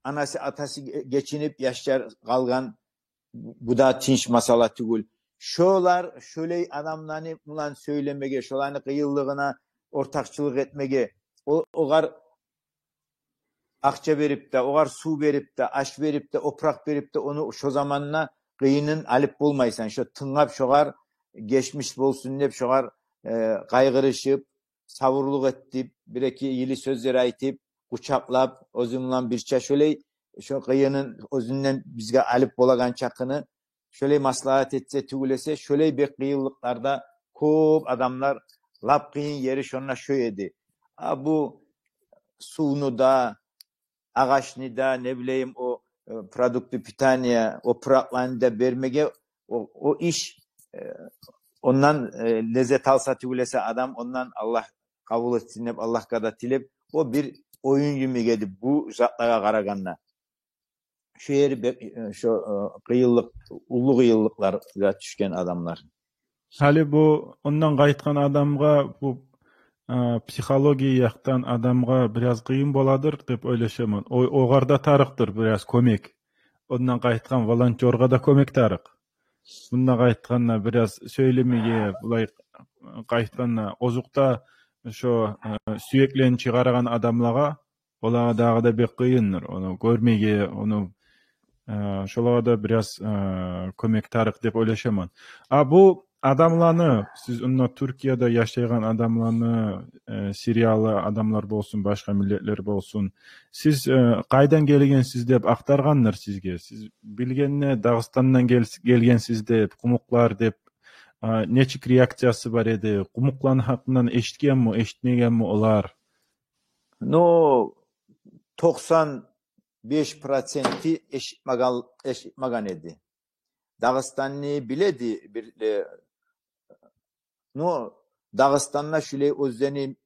анасы, атасы ге-, гечинип, яшлар къалгъан, бу да тынч масъала тюгюл. Шолар, шолай адамланы булан сёйлемеге, шоланы къыйынлыгъына ортакъчылыкъ этмеге, о-, огъар акъча берип де, огъар сув берип де, аш берип де, опуракъ берип де, ону шо заманда къыйынын алып болмайсан. Шо тынглап, шогъар гечмиш болсун деп, шогъар, э, къайгъырышып, сабурлукъ этип, бир-эки йылы сёзлер айтып, къучакълап, оьзюнг булан бирче шолай, шо къыйынын оьзюнден бизге алып болагъан чакъыны, шолай маслагьат этсе тюгюл эсе, шолай бек къыйынлыкъларда кёп адамлар, лап къыйын ери шонда шо эди. А бу сувну да, агъачны да, не билейим, о, э, продукты питания, опуракъланы да бермеге, о, о иш, э, ондан, э, леззет алса тюгюл эсе адам, ондан Аллагь къабул этсин деп, Аллагьгъа да тилеп, о бир оюн йимик эди бу затлагъа къарагъанда. Шо ери бек, э, шо, э, къыйынлыкъ, уллу къыйынлыкъларгъа тюшген адамлар. Гьали бу ондан къайтгъан адамгъа бу, э, психология якъдан адамгъа бираз къыйын боладыр деп ойлашаман. О, огъар да тарыкъдыр бираз кёмек. Ондан къайтгъан волонтёргъа да кёмек тарыкъ. Мунда къайтгъанда бираз сёйлемеге, булай къайтгъанда озокъда, шо, э, сюеклени чыгъарагъан адамлагъа, олагъа дагъы да бек къыйындыр. Ону гёрмеге, ону, э, шолагъа да бираз, э, кёмек тарыкъ деп ойлашаман. А бу адамланы, сиз онда Тюркияда яшайгъан адамланы, э, сириялы адамлар болсун, башгъа миллетлер болсун, сиз, э, къайдан гелгенсиз деп ахтаргъандыр сизге. Сиз билгенде Дагъыстандан гел-, гелгенсиз деп, къумукълар деп, э, нечик реакциясы бар эди? Къумукъланы гьакъындан эшитгенми, эшитмегенми олар? Ну, токъсан беш проценти эшитмеген, эшитмеген эди. Дагъыстанны биле эди бир, э, ну, Дагъыстанда шулай оьзлени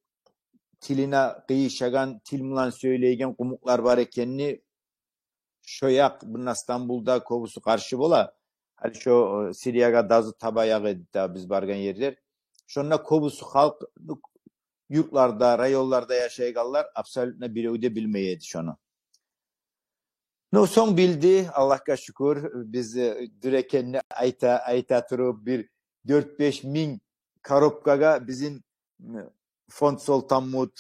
тилине къыйышагъан, тил булан сёйлейген къумукълар бар экенни, шо якъ, мунда Стамбулда кёбюсю къаршы бола. Гьали шо, э, Сириягъа дазу табаякъ эди да биз баргъан ерлер. Шонда кёбюсю халкъ, юртларда, районларда яшайгъанлар абсолютно бирев де билмей эди шону. Ну, сонг билди, Аллагьгъа шюкюр, биз, э, дюр экенни айта, айта туруп, бир дёрт-беш минг коробкагъа бизин, э, фонд Солтанмут,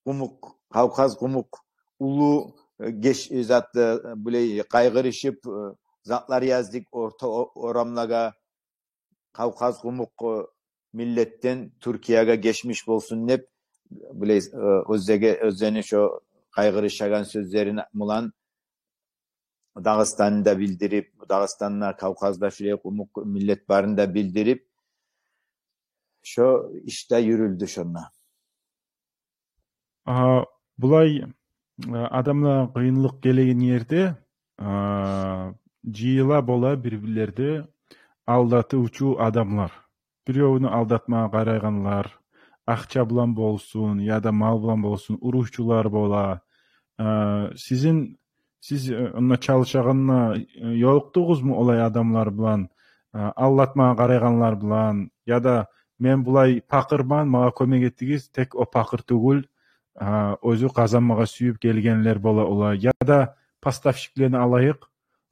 къумукъ, Кавказ къумукъ, уллу, э, геш-, э, зат, э, булай къайгъырышып, э, затлар яздыкъ орта о-, орамлагъа. Кавказ къумукъ, э, миллетден Тюркиягъа гечмиш болсун деп, булай, э, оьзлеге, оьзлени шо къайгъырышагъан сёзлерин булан Дагъыстанны да билдирип, Дагъыстанда, Кавказда шулай къумукъ миллет барын да билдирип, шо иш де юрюлдю шонда. А, булай, а, адамлагъа къыйынлыкъ гелеген ерде, а, жыйыла бола бир-бирлерде алдатывчу адамлар. Биревню алдатмагъа къарайгъанлар, акъча булан болсун яда мал булан болсун, урушчулар бола. А, сизин, сиз, э, онда чалышагъанда, э, ёлукъдугъузму олай адамлар булан, а, алдатмагъа къарайгъанлар булан, яда мен булай пакъырман, магъа кёмек этигиз, тек о пакъыр тюгюл, а, оьзю къазанмагъа сююп гелгенлер бола олай, яда поставщиклени алайыкъ,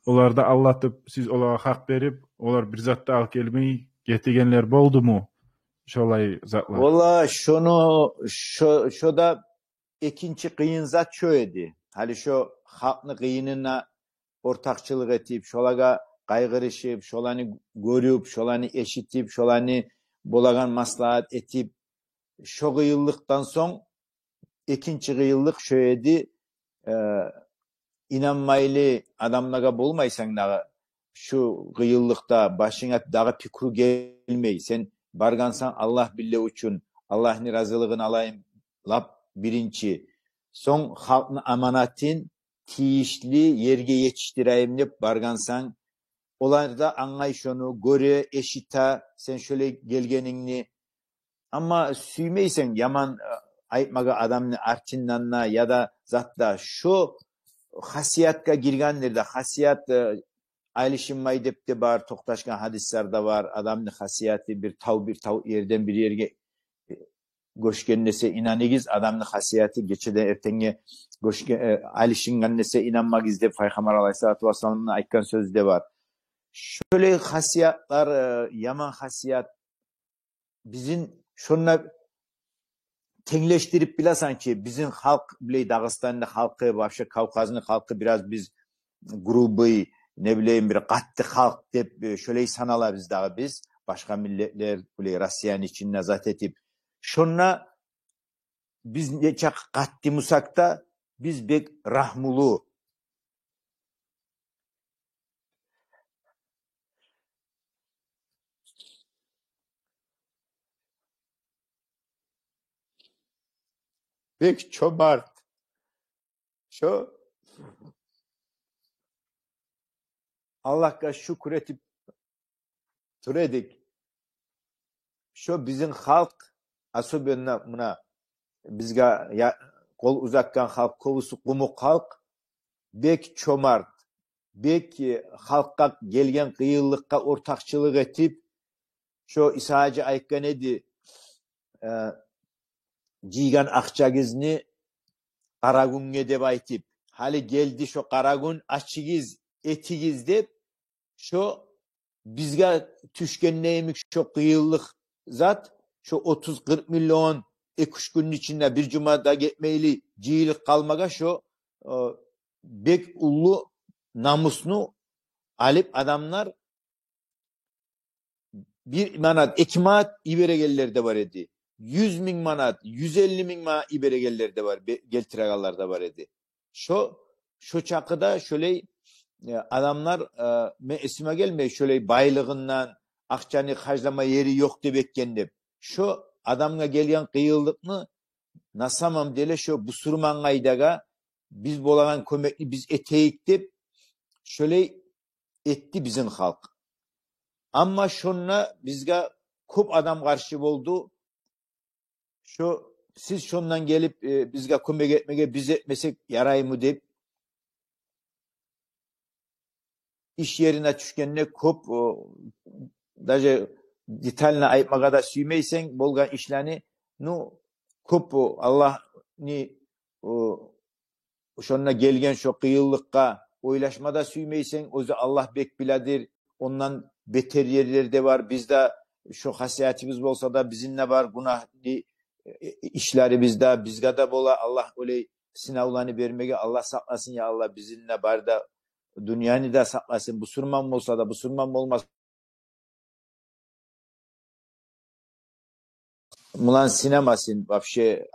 олар да алдатып, сиз олагъа гьакъ берип, олар бир зат да алып гелмей гетегенлер болдуму? Шолай затлар. Валла, шону, шо, шо да экинчи къыйын зат шо эди. Гьали шо халкъны къыйынына ортакъчылыкъ этип, шолагъа къайгъырышып, шоланы гёрюп, шоланы эшитип, шоланы болагъан маслагьат этип, шо къыйынлыкъдан сонг экинчи къыйынлыкъ шо эди, э, инанмайлы адамлагъа болмайсанг дагъы, шу къыйынлыкъда башынга дагъы пикру гелмей. Сен баргъансан Аллагь биле учун, Аллагьны разилигин алайым, лап биринчи. Сонг халкъны аманатын тийишли ерге етишдирейим деп баргъансан, олар да англай шону, гёре, эшите сен шолай гелгенингни. Амма сюймейсен яман, э, айтмагъа адамны артындан да, яда зат да. Шо хасиятгъа гиргендир да, хасият, э, алышынмай деп де бар, токъташгъан гьадислер де бар. Адамны хасияты бир тав, бир тав, ерден бир ерге, э, гёчген десе, инаныгъыз, адамны хасияты гечеден эртенге гёчге-, э, алышынгъан десе, инанмагъыз деп Пайхаммар алайгьиссалату вассаламны айтгъан сёзю де бар. Шолай хасиятлар, э, яман хасият, бизин шонда тенглешдирип биласан чы, бизин халкъ, билей, Дагъыстанны халкъы, вообще Кавказны халкъы бираз биз грубый, не билейим, бир къатты халкъ деп, э, шолай саналабыз дагъы биз, башгъа миллетлер, билей, Россияны ичинде зат этип. Шонда биз нечакъы къатты бусакъ да, биз бек рагьмулу. Бек чомарт. Шо Аллагьгъа шюкюр этип тура эдик. Шо бизин халкъ, особенно муна бизге я-, къол узатгъан халкъ, кёбюсю къумукъ халкъ, бек чомарт, бек, э, халкъгъа гелген къыйынлыкъгъа ортакъчылыкъ этип, шо Иса гьажи айтгъан эди, э, жыйгъан акъчагъызны къара гюнге деп айтып, гьали гелди шо къара гюн, ачыгъыз, этигиз деп, шо бизге тюшгенде йимик шо къыйынлыкъ зат, шо отуз-къыркъ миллион эки-уьч гюнню ичинде, бир жума да гетмейли, жыйылып къалмагъа, шо, э, бек уллу намусну алып адамлар бир манат, эки манат йиберегенлер де бар эди. Юз минг манат, юз элли минг манат йиберегенлер де бар, бе-, гелтирегенлер де бар эди. Шо, шо чакъыда шолай, э, адамлар, э, мен эсиме гелмей, шолай байлыгъындан, акъчаны харжлама ери ёкъ деп этген деп. Шо адамгъа гелген къыйынлыкъны, на самом деле, шо бусурман къайдагъа биз болагъан кёмекни биз этейик деп, шолай этди бизин халкъ. Амма шонда бизге кёп адам къаршы болду. Шо, сиз шондан гелип, э, бизге кёмек этмеге, биз этмесек яраймы деп. Иш ерине тюшгенде кёп, о, даже детально айтмагъа да сюймейсен болгъан ишлени, ну, кёп, о, Аллагьны, о, шонда гелген шо къыйынлыкъгъа ойлашма да сюймейсен, оьзю Аллагь бек биледир, ондан бетер ерлер де бар. Биз де, шо хасиятыбыз болса да, бизин де бар гюнагьлы, э, э, ишлерибиз де, бизге де бола. Аллагь олай сынавланы бермеге Аллагь сакъласын, я Аллагь, бизин де бар да, дюньяны да сакъласын. Бусурман болса да, бусурман болмаса булан сынамасын вообще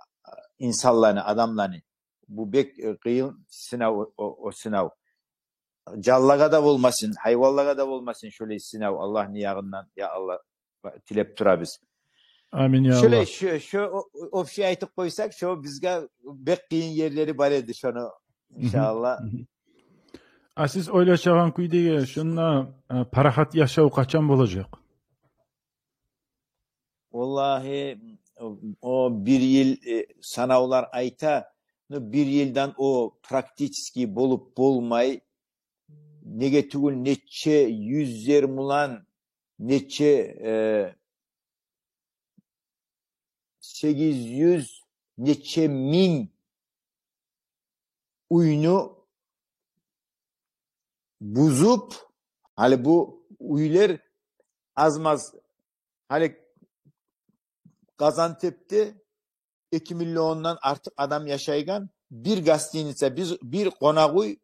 инсанланы, адамланы. Бу бек, э, къыйын сынав, о, о, о сынав. Жанлагъа да болмасын, гьайванлагъа да болмасын шолай сынав Аллагьны ягъындан, я Аллагь, тилеп турабыз. Амин, я Аллагь. Шолай, шо, шо о-, о-, общий айтып къойсакъ, шо бизге бек къыйын ерлери бар эди, шону, иншааллагь. А сиз ойлашагъанкюйдеги шунда, э, парахат яшав къачан болажакъ? Валлагьи, о бир йыл, э, санавлар айта, но бир йылдан о практически болуп болмай. Неге тюгюл, нече юзлер булан, нече, э, сегиз юз, нече минг уьйню бузуп, гьали бу уьйлер аз-маз, гьали Къазантепде эки миллиондан артыкъ адам яшайгъан бир гостиница, бир, бир къонакъ уьй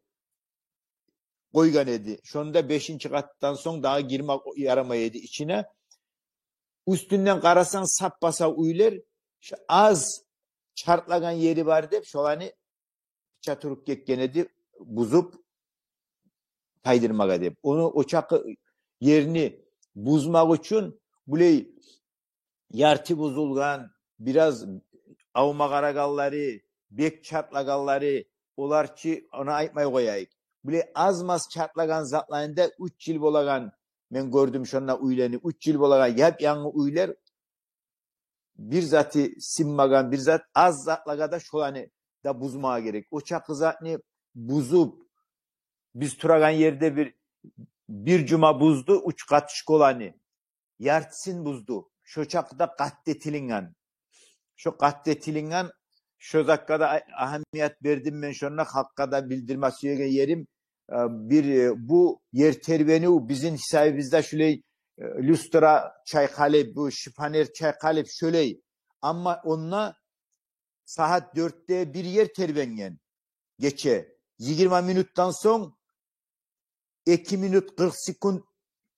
къойгъан эди. Шонда бешинчи къатдан сонг дагъы гирме ярамай эди ичине. Уьстюнден къарасанг, сап-сав уьйлер, шу аз чартлагъан ери бар деп, шоланы пыча туруп гетген эди, бузуп тайдырмагъа деп. Ону, о чакъы ерни бузмакъ учун булай ярты бузулгъан, бираз авма къарагъанлары, бек чартлагъанлары, олар чы, ону айтмай къояйыкъ. Булай аз-маз чартлагъан затланы да уьч йыл болагъан, мен гёрдюм шонда уьйлени, уьч йыл болагъан яп-янгы уьйлер, бир заты сынмагъан, бир зат, аз затлагъа да шоланы да бузмагъа герек. О чакъы затны бузуп, биз турагъан ерде бир, бир жума бузду уьч къат школаны. Яртысын бузду. Шо чакъы да къатты этилинген. Шо къатты этилинген, шо затгъа да а-, агьамият бердим мен шонда, халкъгъа да билдирме сюеген ерим, э, бир, э, бу ер тербенив бизин гьисабыбызда шулай, э, люстра чайкъалып, бу шифоньер чайкъалып шолай. Амма онда сагьат дёртде бир ер тербенген. Гече йигирма минутдан сонг эки минут къыркъ секунд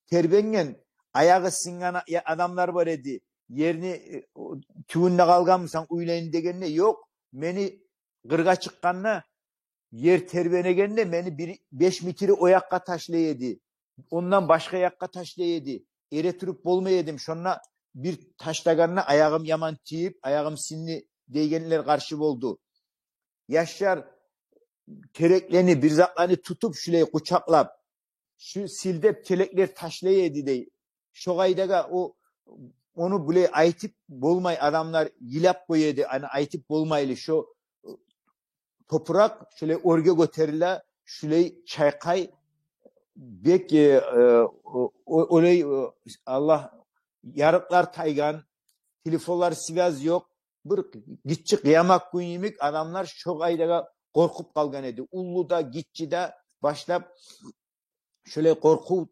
тербенген, аягъы сынгъан а-, я-, адамлар бар эди. Ерни, э, о, тюбюнде къалгъанмысан уьйлени дегенде, ёкъ, мени къыргъа чыкъгъанда, ер тербенегенде мени бир беш метри о якъгъа ташлай эди. Ондан башгъа якъгъа ташлай эди. Эретуруп болмай эдим. Шонда бир ташлагъанда аягъым яман тийип, аягъым сынды дейгенлер къаршы болду. Яшлар тереклени, бир затланы тутуп, шулай къучакълап, шу силдеп тереклер ташлай эди дей. Шо къайдагъа о, ону булай айтып болмай, адамлар йылап къоя эди, аны айтып болмайлы. Шо топуракъ шулай оьрге гётериле, шулай чайкъай, бек, э, э, о-, о-, олай, э, Аллагь, ярыкълар тайгъан, телефонлар, связь ёкъ. Бир гиччи къыямат гюн йимик адамлар шо къайдагъа къоркъуп къалгъан эди. Уллу да, гиччи де башлап шолай къоркъув.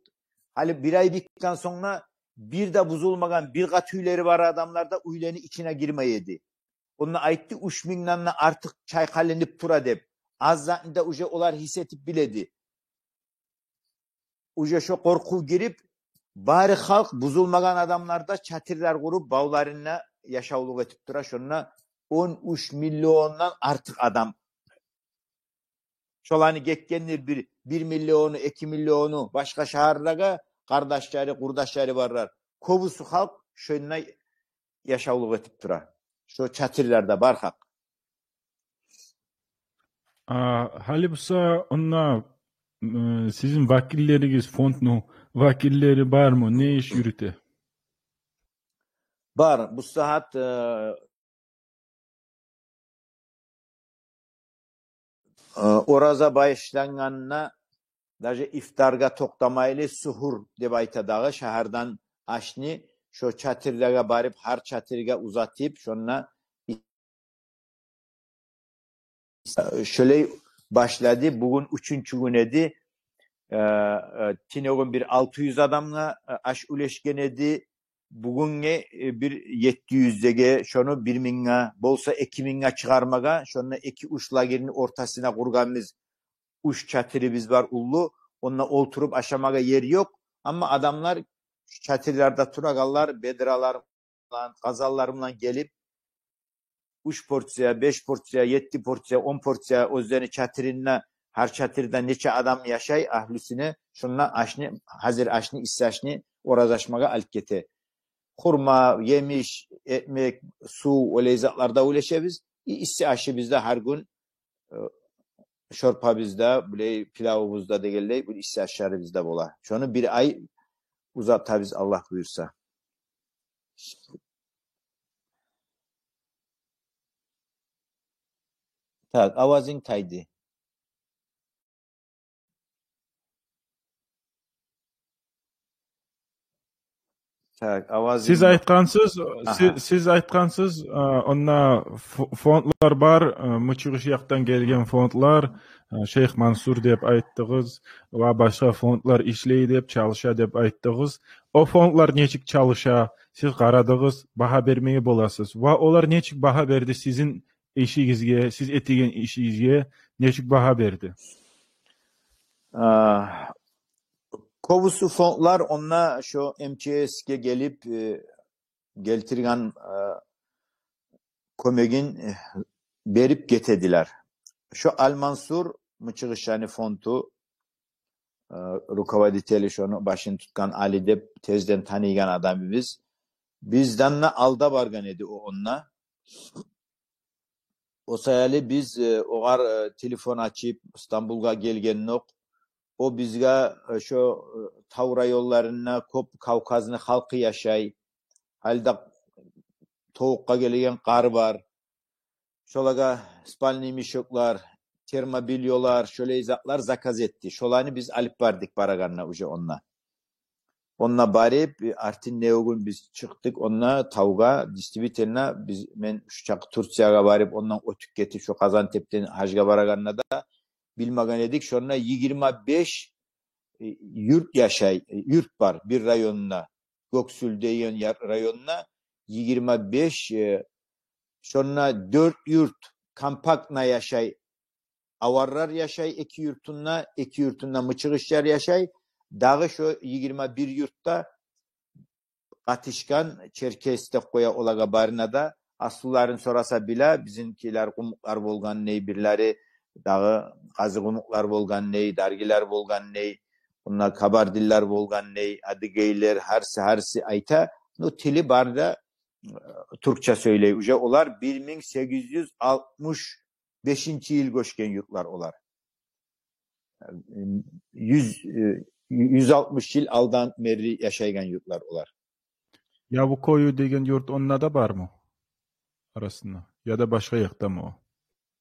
Гьали бир ай битген сонг да бир де бузулмагъан, бир къат уьйлери бар адамлар да уьйлени ичине гирмей эди. Онда айтды, уьч мингден де артыкъ чайкъалынып тура деп. Аз затны да уже олар гьис этип биле эди. Уже шо къоркъув гирип, бары халкъ, бузулмагъан адамлар да чатырлар къуруп, бавларында яшавлукъ этип тура. Шонда он уьч миллиондан артыкъ адам. Шоланы гетгендир бир, бир миллиону, эки миллиону башгъа шагьарлагъа, къардашлары, къурдашлары барлар. Кёбюсю халкъ шонда яшавлукъ этип тура. Шо чатырларда бар халкъ. А, гьали буса онда, м, сизин вакиллеригиз, фондну вакиллери бармы? Не иш юрюте? Бар. Бу сагьат, э, э, ораза башлангъанда, даже ифтаргъа токътамайлы, сухур деп айта дагъы, шагьардан ашны шо чатырлагъа барып, гьар чатыргъа узатып, шонда шолай башлады. Бугюн уьчюнчю гюн эди. Э, э, тюнегюн бир алты юз адамгъа, э, аш уьлешген эди. Бугюнге, э, бир етти юздеге, шону бир мингге, болса эки мингге чыгъармагъа, шонда эки-уьч лагерни ортасына къургъанбыз. Уьч чатырыбыз бар уллу, онда олтуруп ашамагъа ер ёкъ. Амма адамлар чатырларда турагъанлар бедралар булан, къазанлар булан гелип, уьч порция, беш порция, етти порция, он порция, оьзлени чатырында, гьар чатырда нече адам яшай, агьлюсюне, шонда ашны, гьазир ашны, исси ашны ораза ашмагъа алып гете. хурма, емиш, экмек, сув, олай затлар да уьлешебиз. И исси ашыбыз да гьар гюн, э, шорпабыз да, булай пилавубуз да дегенлей, бу исси ашларыбыз да бола. Шону бир ай узатабыз, Аллагь буюрса. Так, авазынг тайды. Так, авазынг... Сиз айтгъансыз, а, сиз, сиз айтгъансыз, а, онда ф-, фондлар бар, а, мычыгъыш якъдан гелген фондлар, а, Шейх Мансур деп айтдыгъыз, ва башгъа фондлар ишлей деп, чалыша деп айтдыгъыз. О фондлар нечик чалыша, сиз къарадыгъыз, багьа бермеге боласыз. Ва олар нечик багьа берди сизин ишигизге, сиз этеген ишигизге нечик багьа берди? А, кёбюсю фондлар онда шо М Ч С-ге гелип, э, гелтирген, э, кёмегин, э, берип гетедилер. Шо Аль-Мансур мычыгъыш, яни фонду, э, руководители, шону башын тутгъан Али деп тезден таныйгъан адамыбыз. Бизден де алда баргъан эди о онда. О саялы биз, э, огъар, э, телефон ачып, Стамбулгъа гелгенокъ, о бизге, э, шо, э, тав районларында кёп Кавказны халкъы яшай. Гьали де товукъгъа гелеген къар бар. Шолагъа спальный мешоклар, термобельёлар, шолай затлар заказ этди. Шоланы биз алып бардыкъ барагъанда уже онда. Онда барып, э, артын не гюн биз чыкъдыкъ онда тавгъа, действительно, биз, мен шу чакъы Турциягъа барып, ондан оьтюп гетип, шо Къазантептен гьажгъа барагъанда да билмеген эдик. Шонда йигирма беш, э, юрт яшай, э, юрт бар бир районунда. Гёксюл деген яр-, районунда йигирма беш, э, шонда дёрт юрт компактно яшай. Аварлар яшай эки юртунда, эки юртунда мычыгъышлар яшай. Дагъы шо йигирма бир юртда къатышгъан черкес деп къоя олагъа барына да. Аслуларын сораса биле, бизинкилер къумукълар болгъан дей, бирлери дагъы къазикъумукълар болгъан дей, даргилер болгъан дей, онда кабардинлер болгъан дей, адыгейлер, гьарси, гьарси айта. Ну, тили бары да, э, тюркче сёйлей. Уже олар бир минг сегиз юз алтмыш бешинчи йыл гёчген юртлар олар. Юз, э, юз алтмыш йыл алдан берли яшайгъан юртлар олар. Ябукою деген юрт онда да бармы арасында? Яда башгъа якъдамы о?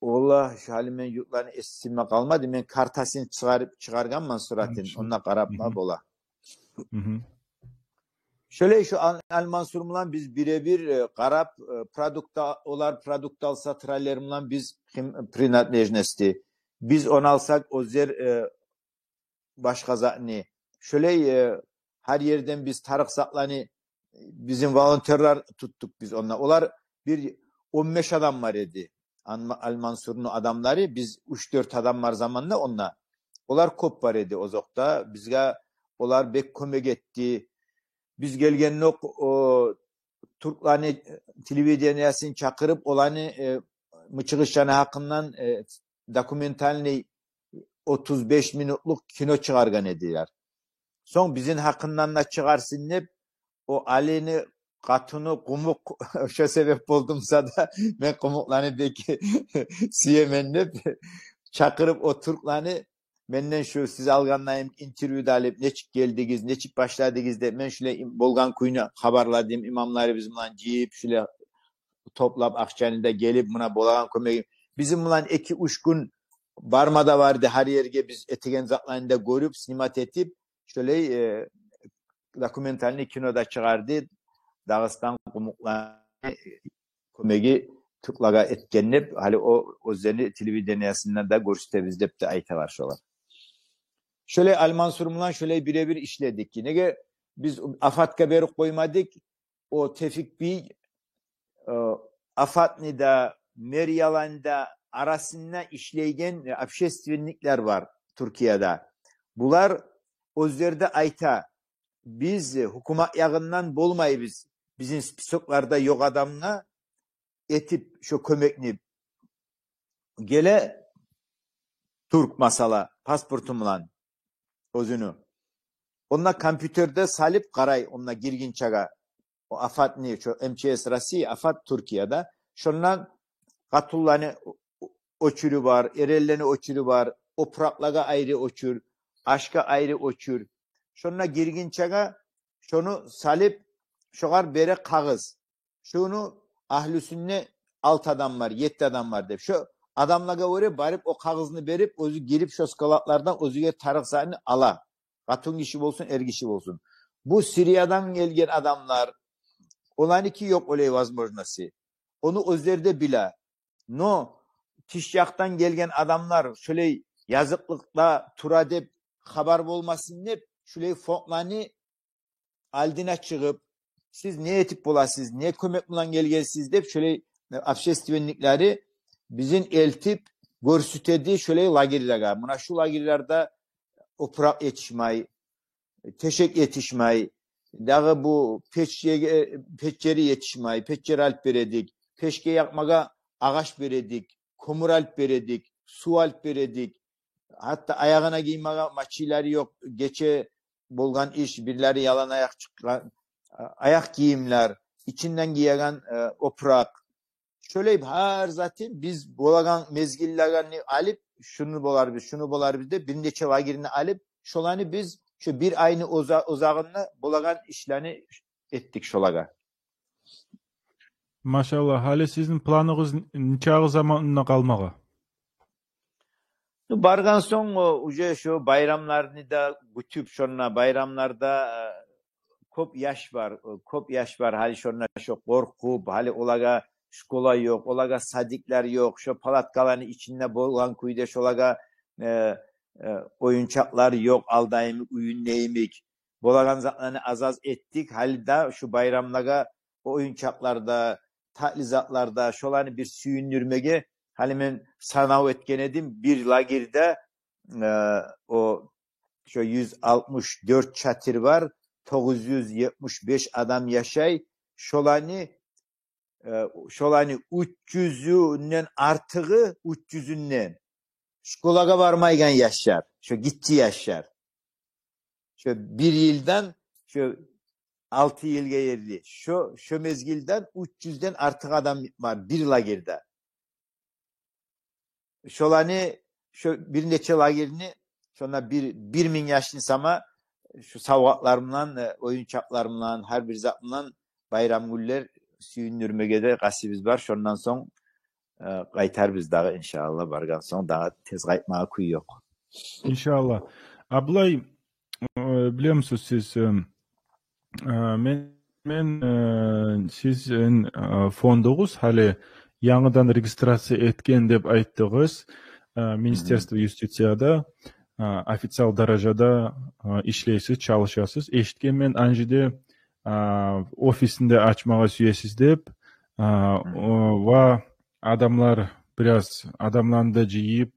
Валлагь, шу гьали мен юртланы эсиме къалмады. Мен картасын чыгъарып, чыгъаргъанман суратын. Англашылды. Онда къарап ма бола. Шолай шу Ал-, Аль-Мансур булан биз бире-бир, э, къарап, э, продукт а-, олар продукт алса, траллер булан биз хим-, принадлежности. Биз ону алсакъ, оьзлер, э, башгъа затны. Шолай, э, гьар ерден биз тарыкъ затланы, бизин волонтёрлар тутдукъ биз онда. Олар бир он беш адам бар эди. Ан-, Аль-Мансурну адамлары, биз уьч-дёрт адам бар заманда онда. Олар кёп бар эди озокъда. Бизге олар бек кёмек этди. Биз гелгенокъ, о, тюрклени телевидениясын чакъырып, оланы, э, мычыгъышланы гьакъындан, э, документальный отуз беш минутлукъ кино чыгъаргъан эдилер. Сонг бизин гьакъындан да чыгъарсын деп, о Алини къатыны къумукъ, шо себеп болду буса да, мен къумукъланы бек сюемен деп, чакъырып о тюрклени, менден шу сиз алгъандайын интервью да алып, нечик гелдигиз, нечик башладыгъыз деп, мен шулай им-, болгъан кюйню хабарладым, имамларыбыз булан жыйып, шулай топлап акъчаны да, гелип, муна болагъан кёмегим. Бизин булан эки-уьч гюн барма да барды, гьар ерге биз этеген затланы да гёрюп, снимать этип, шолай, э, документальный кино да чыгъарды. Дагъыстан къумукъланы кёмеги тюрклагъа этген деп, гьали о оьзлени телевидениясындан да гёрсетебиз деп де айталар шолар. Шолай Аль-Мансур булан шолай бире-бир ишледик. Неге биз Афатгъа берип къоймадыкъ, о Тевфик бий, э, Афатны да, Мерияланы да арасында ишлейген, э, общественниклер бар Тюркияда. Булар оьзлери де айта, биз, э, гьукумат ягъындан болмайбыз, бизин списокларда ёкъ адамгъа этип шо кёмекни. Геле тюрк, масала, паспорту булан оьзюню. Онда компьютерде салып къарай, онда гиргинчеге. о АФАДны, шо М Ч С России, АФАД Туркияда. Шондан къатунланы о-, о-, очуру бар, эренлени очуру бар, опуракълагъа айры очур, ашгъа айры очур. Шонда гиргинчеге шону салып, шогъар бере къагъыз. Шуну агьлюсюнде алты адам бар, етти адам бар деп. Шо адамлагъа гёре барып, о къагъызны берип, оьзю гирип, шо складлардан оьзюне тарыкъ затны ала. Къатун гиши болсун, эр гиши болсун. Бу Сириядан гелген адамлар, оланыки ёкъ олай возможности. Ону оьзлери де биле. Но тыш якъдан гелген адамлар шолай языкълыкъда тура деп хабар болмасын деп, шолай фондланы алдына чыгъып, сиз не этип боласыз, не кёмек булан гелгенсиз деп, шолай, э, общественниклери бизин элтип гёрсетеди шолай лагерьлеге. Муна шу лагерьлерде опуракъ етишмей, тешек етишмей, дагъы бу печге, печери етишмей, печери алып бередик, пешге якъмагъа агъач бередик, кёмюр алып бередик, сув алып бередик. Гьатта аягъына гиймеге мачилери ёкъ. Гече болгъан иш, бирлери ялан аякъ чыкъгъан, аякъ гийимлер, ичинден гиеген, э, опуракъ. Шолай гьар затын биз болагъан мезгиллеге алып, шуну боларбыз, шуну боларбыз деп бир нече лагерьни алып, шоланы биз шу бир айны уза-, узагъында болагъан ишлени этдик шолагъа. Машаллагь, гьали сизин планыгъыз нечакъы заманына къалмагъа? Ну, баргъан сонг, о, уже шо байрамланы да гютюп, шонда байрамларда, э, кёп яш бар, э, кёп яш бар, гьали шонда шо къоркъуп, гьали олагъа школа ёкъ, олагъа садиклер ёкъ, шо палаткаланы ичинде болгъан кюйде шолагъа, э, э, оюнчакълар ёкъ, алда йимик, уьюнде йимик. Болагъан затланы аз-аз этдик, гьали де шу байрамлагъа оюнчакълар да, татли затлар да, шоланы бир сююндюрмеге, гьали мен санав этген эдим, бир лагерьде, э, о, шо юз алтмыш дёрт чатыр бар, тогъуз юз етмиш беш адам яшай, шоланы, э, шоланы уьч юзюнден артыгъы, уьч юзюнден школагъа бармайгъан яшлар, шо гиччи яшлар. Шо бир йылдан шо алты йылгъа ерли. Шо, шо мезгилден уьч юзден артыкъ адам бар бир лагерьде. Шоланы, шо бир нече лагерьни, шонда бир, бир минг яшны сама, шу савгъатлар булан, э, оюнчакълар булан, гьар бир зат булан байрам гюнлер сююндюрмеге де къастыбыз бар. Шондан сонг, э, къайтарбыз дагъы, иншааллагь, баргъан сонг дагъы тез къайтмагъа кюй ёкъ. Иншааллагь. А булай, э, билемисиз сиз, э, э, мен, мен, э, сизин, э, фондугъуз гьали янгыдан регистрация этген деп айтдыгъыз, э, Министерство юстицияда, э, официал даражада, э, ишлейсиз, чалышасыз. Эшитгенмен, анжиде, э, офисин де ачмагъа сюесиз деп, э, о, ва адамлар бираз адамланы да жыйып,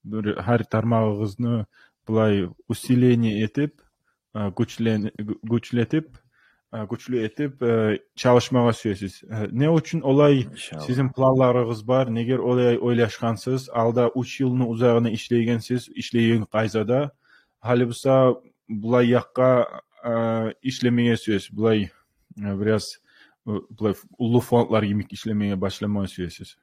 бир гьар тармагъыгъызны булай усиление этип, э, гючлен-, гю-, гючлетип, э, гючлю этип, э, чалышмагъа сюесиз. Э, не учун олай сизин планларыгъыз бар? Негер олай ойлашгъансыз? Алда уьч йылны узагъына ишлейгенсиз, ишлейген къайдада. Гьали буса булай якъгъа, э, ишлемеге сюесиз. Булай, э, бираз, э, булай уллу фондлар йимик ишлемеге башламагъа сюесиз.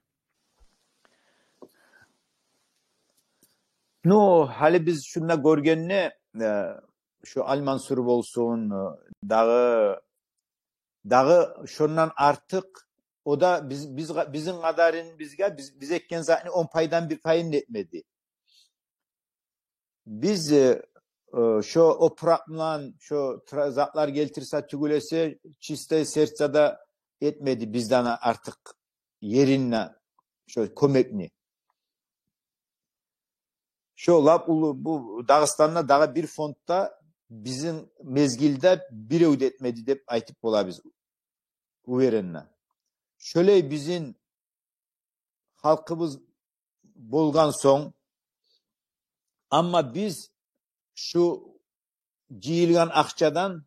Ну, гьали биз шунда гёргенде, э, шу Аль-Мансур болсун, э, дагъы, дагъы шондан артыкъ, о да биз, биз, бизин къадарыбызгъа, биз, биз этген затны он пайдан бир пайын да этмеди. Биз, э, э, шо опуракъ булан, шо тра-, затлар гелтирсе, тюгюл эсе, чистое сердце да этмеди бизден артыкъ еринде шо кёмекни. Шо лап уллу, бу Дагъыстанда дагъы бир фонд да бизин мезгилде бирев де этмеди деп айтып болабыз, уверенно. Шолай бизин халкъыбыз болгъан сонг, амма биз шу жыйылгъан акъчадан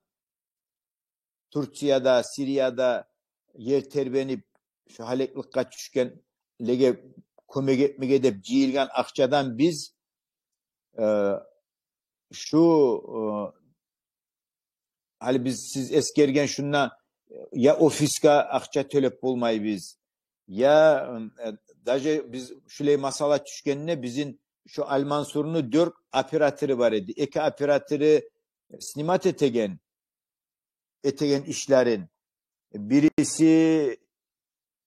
Турцияда, Сирияда ер тербенип, шу гьалекликге тюшгенлеге кёмек этмеге деп жыйылгъан акъчадан биз, э, шу, э, гьали биз, сиз эсгерген шунда я офисге акъча тёлеп болмайбыз, я, э, даже биз шулай масъала тюшгенде, бизин шо Аль-Мансурну дёрт оператору бар эди. Эки оператору снимать этеген, этеген ишлерин. Бириси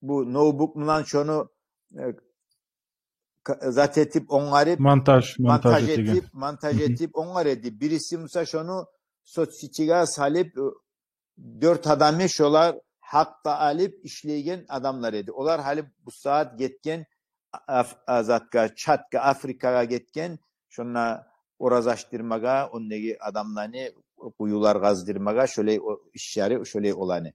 бу ноутбук булан шону, э, ка-, зат этип онгарып, монтаж, монтаж монтаж этеген, этип, монтаж Мгм. этип онгар эди. Бириси буса шону соцсетиге салып, э, дёрт адамны шолар гьакъгъа алып ишлейген адамлар эди. Олар гьали бу сагьат гетген Аф-, а, затгъа, чатгъа, Африкагъа гетген, шонда ораз ачдырмагъа, ондагъы адамланы къуюлар къаздырмагъа, шолай о ишлери, шолай оланы.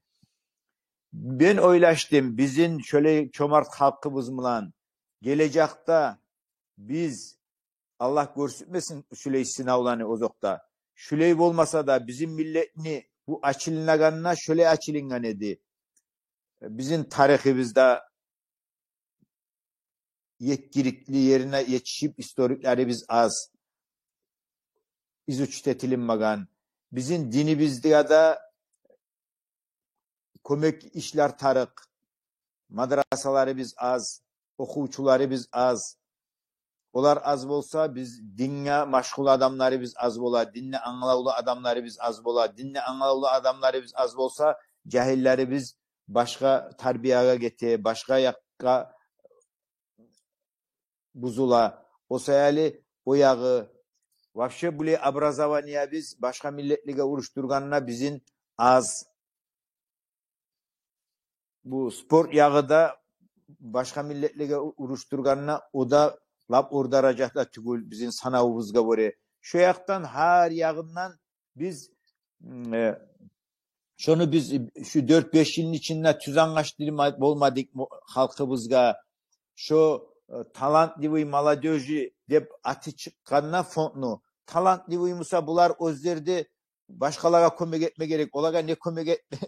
Мен ойлашдым, бизин шолай чомарт халкъыбыз булан гележекде биз, Аллагь гёрсетмесин шулай сынавланы озокъда. Шулай болмаса да, бизин миллетни бу ачылынагъанда шолай ачылынгъан эди. Бизин тарихибизде етгиликли ерине етишип историклерибиз аз, изучить этилинмеген. Бизин динибизде де кёмек ишлер тарыкъ. Мадрасаларыбыз аз, охувчуларыбыз аз. Олар аз болса, биз динге машгъул адамларыбыз аз бола, динни англавлу адамларыбыз аз бола. Динни англавлу адамларыбыз аз болса, жагьиллерибиз башгъа тарбиягъа гете, башгъа якъгъа бузула. О саялы о ягъы, вообще булай образованиябыз башгъа миллетлеге урушдургъанда бизин аз. Бу спорт ягъы да башгъа миллетлеге у-, урушдургъанда о да лап ор даражада тюгюл бизин санавубузгъа гёре. Шо якъдан, гьар ягъындан биз, м, э, шону биз, э, шу дёрт-беш йылны ичинде тюз англашдырма болмадыкъ му халкъыбызгъа. Шо, э, талантливый молодёжи деп аты чыкъгъанда фондну, талантливый буса, булар оьзлери де башгъалагъа кёмек этме герек. Олагъа не кёмек этме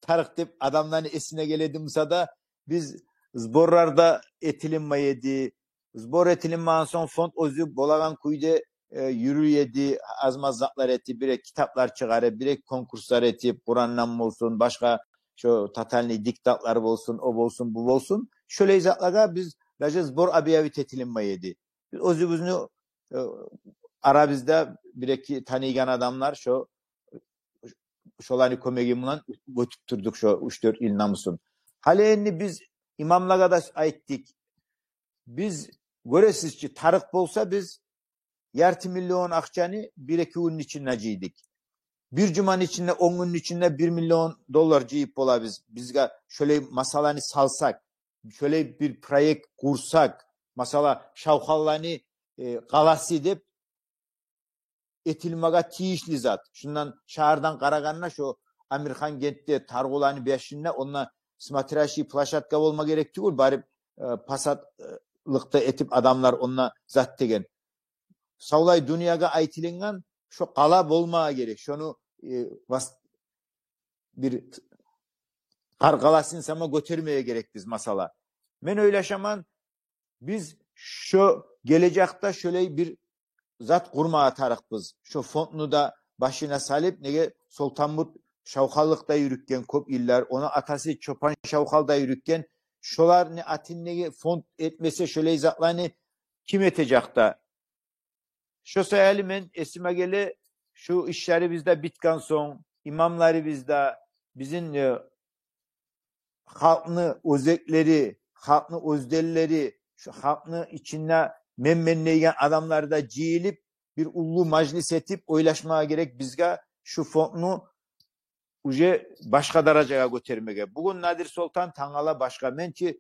тарыкъ деп адамланы эсине геледи буса да, биз сборлар да этилинмей эди. Сбор этилинмеген сонг, фонд оьзю болагъан кюйде, э, юрюй эди, аз-маз затлар этип, бир-эки китаплар чыгъарып, бир-эки конкурслар этип, Къурандан болсун, башгъа шо тотальный диктантлар болсун, о болсун, бу болсун. Шолай затлагъа биз даже сбор объявить этилинмей эди. Биз оьзюбюзню, э, арабызда бир-эки таныйгъан адамлар шо, шоланы кёмеги булан оьтюп турдукъ шо уьч-дёрт йыл намусын. Гьали энди биз имамлагъа да айтдыкъ. Биз, гёресиз чи, тарыкъ болса, биз ярты миллион акъчаны бир-эки гюнню ичинде жыйдыкъ. Бир жуманы ичинде, он гюнню ичинде бир миллион доллар жыйып болабыз. Бизге шолай масъаланы салсакъ, шолай бир проект къурсакъ, масала, Шавхалланы, э, къаласы деп этилмеге тийишли зат. Шундан, шагьардан къарагъанда, шо Амирхан гентде, Таргъуланы башында, онда смотрящий площадка болма герек тюгюл, барып, э, пасатлыкъда этип адамлар онда зат деген. Савлай дюньягъа айтылынгъан, шо къала болмагъа герек. Шону, э, вас-, бир къар къаласын сама гётермеге герекбиз, масала. Мен ойлашаман, биз шо гележекде шолай бир зат къурмагъа тарыкъбыз. Шо фондну да башына салып, неге Солтанмут Шавхаллыкъда юрютген кёп йыллар, ону атасы Чопан Шавхал да юрютген. Шоланы атын неге фонд этмесе, шолай затланы ким этежек де? Шо саялы мен эсиме геле, шу ишлерибиз де битген сонг, имамларыбыз да, бизин, э, халкъны оьзеклери, халкъны оьзденлери, шу халкъны ичинде мен-мен дейген адамлар да жыйылып, бир уллу мажлис этип, ойлашмагъа герек бизге шу фондну уже башгъа даражагъа гётермеге. Бугюн Надир Солтан, тангала башгъа. Мен чи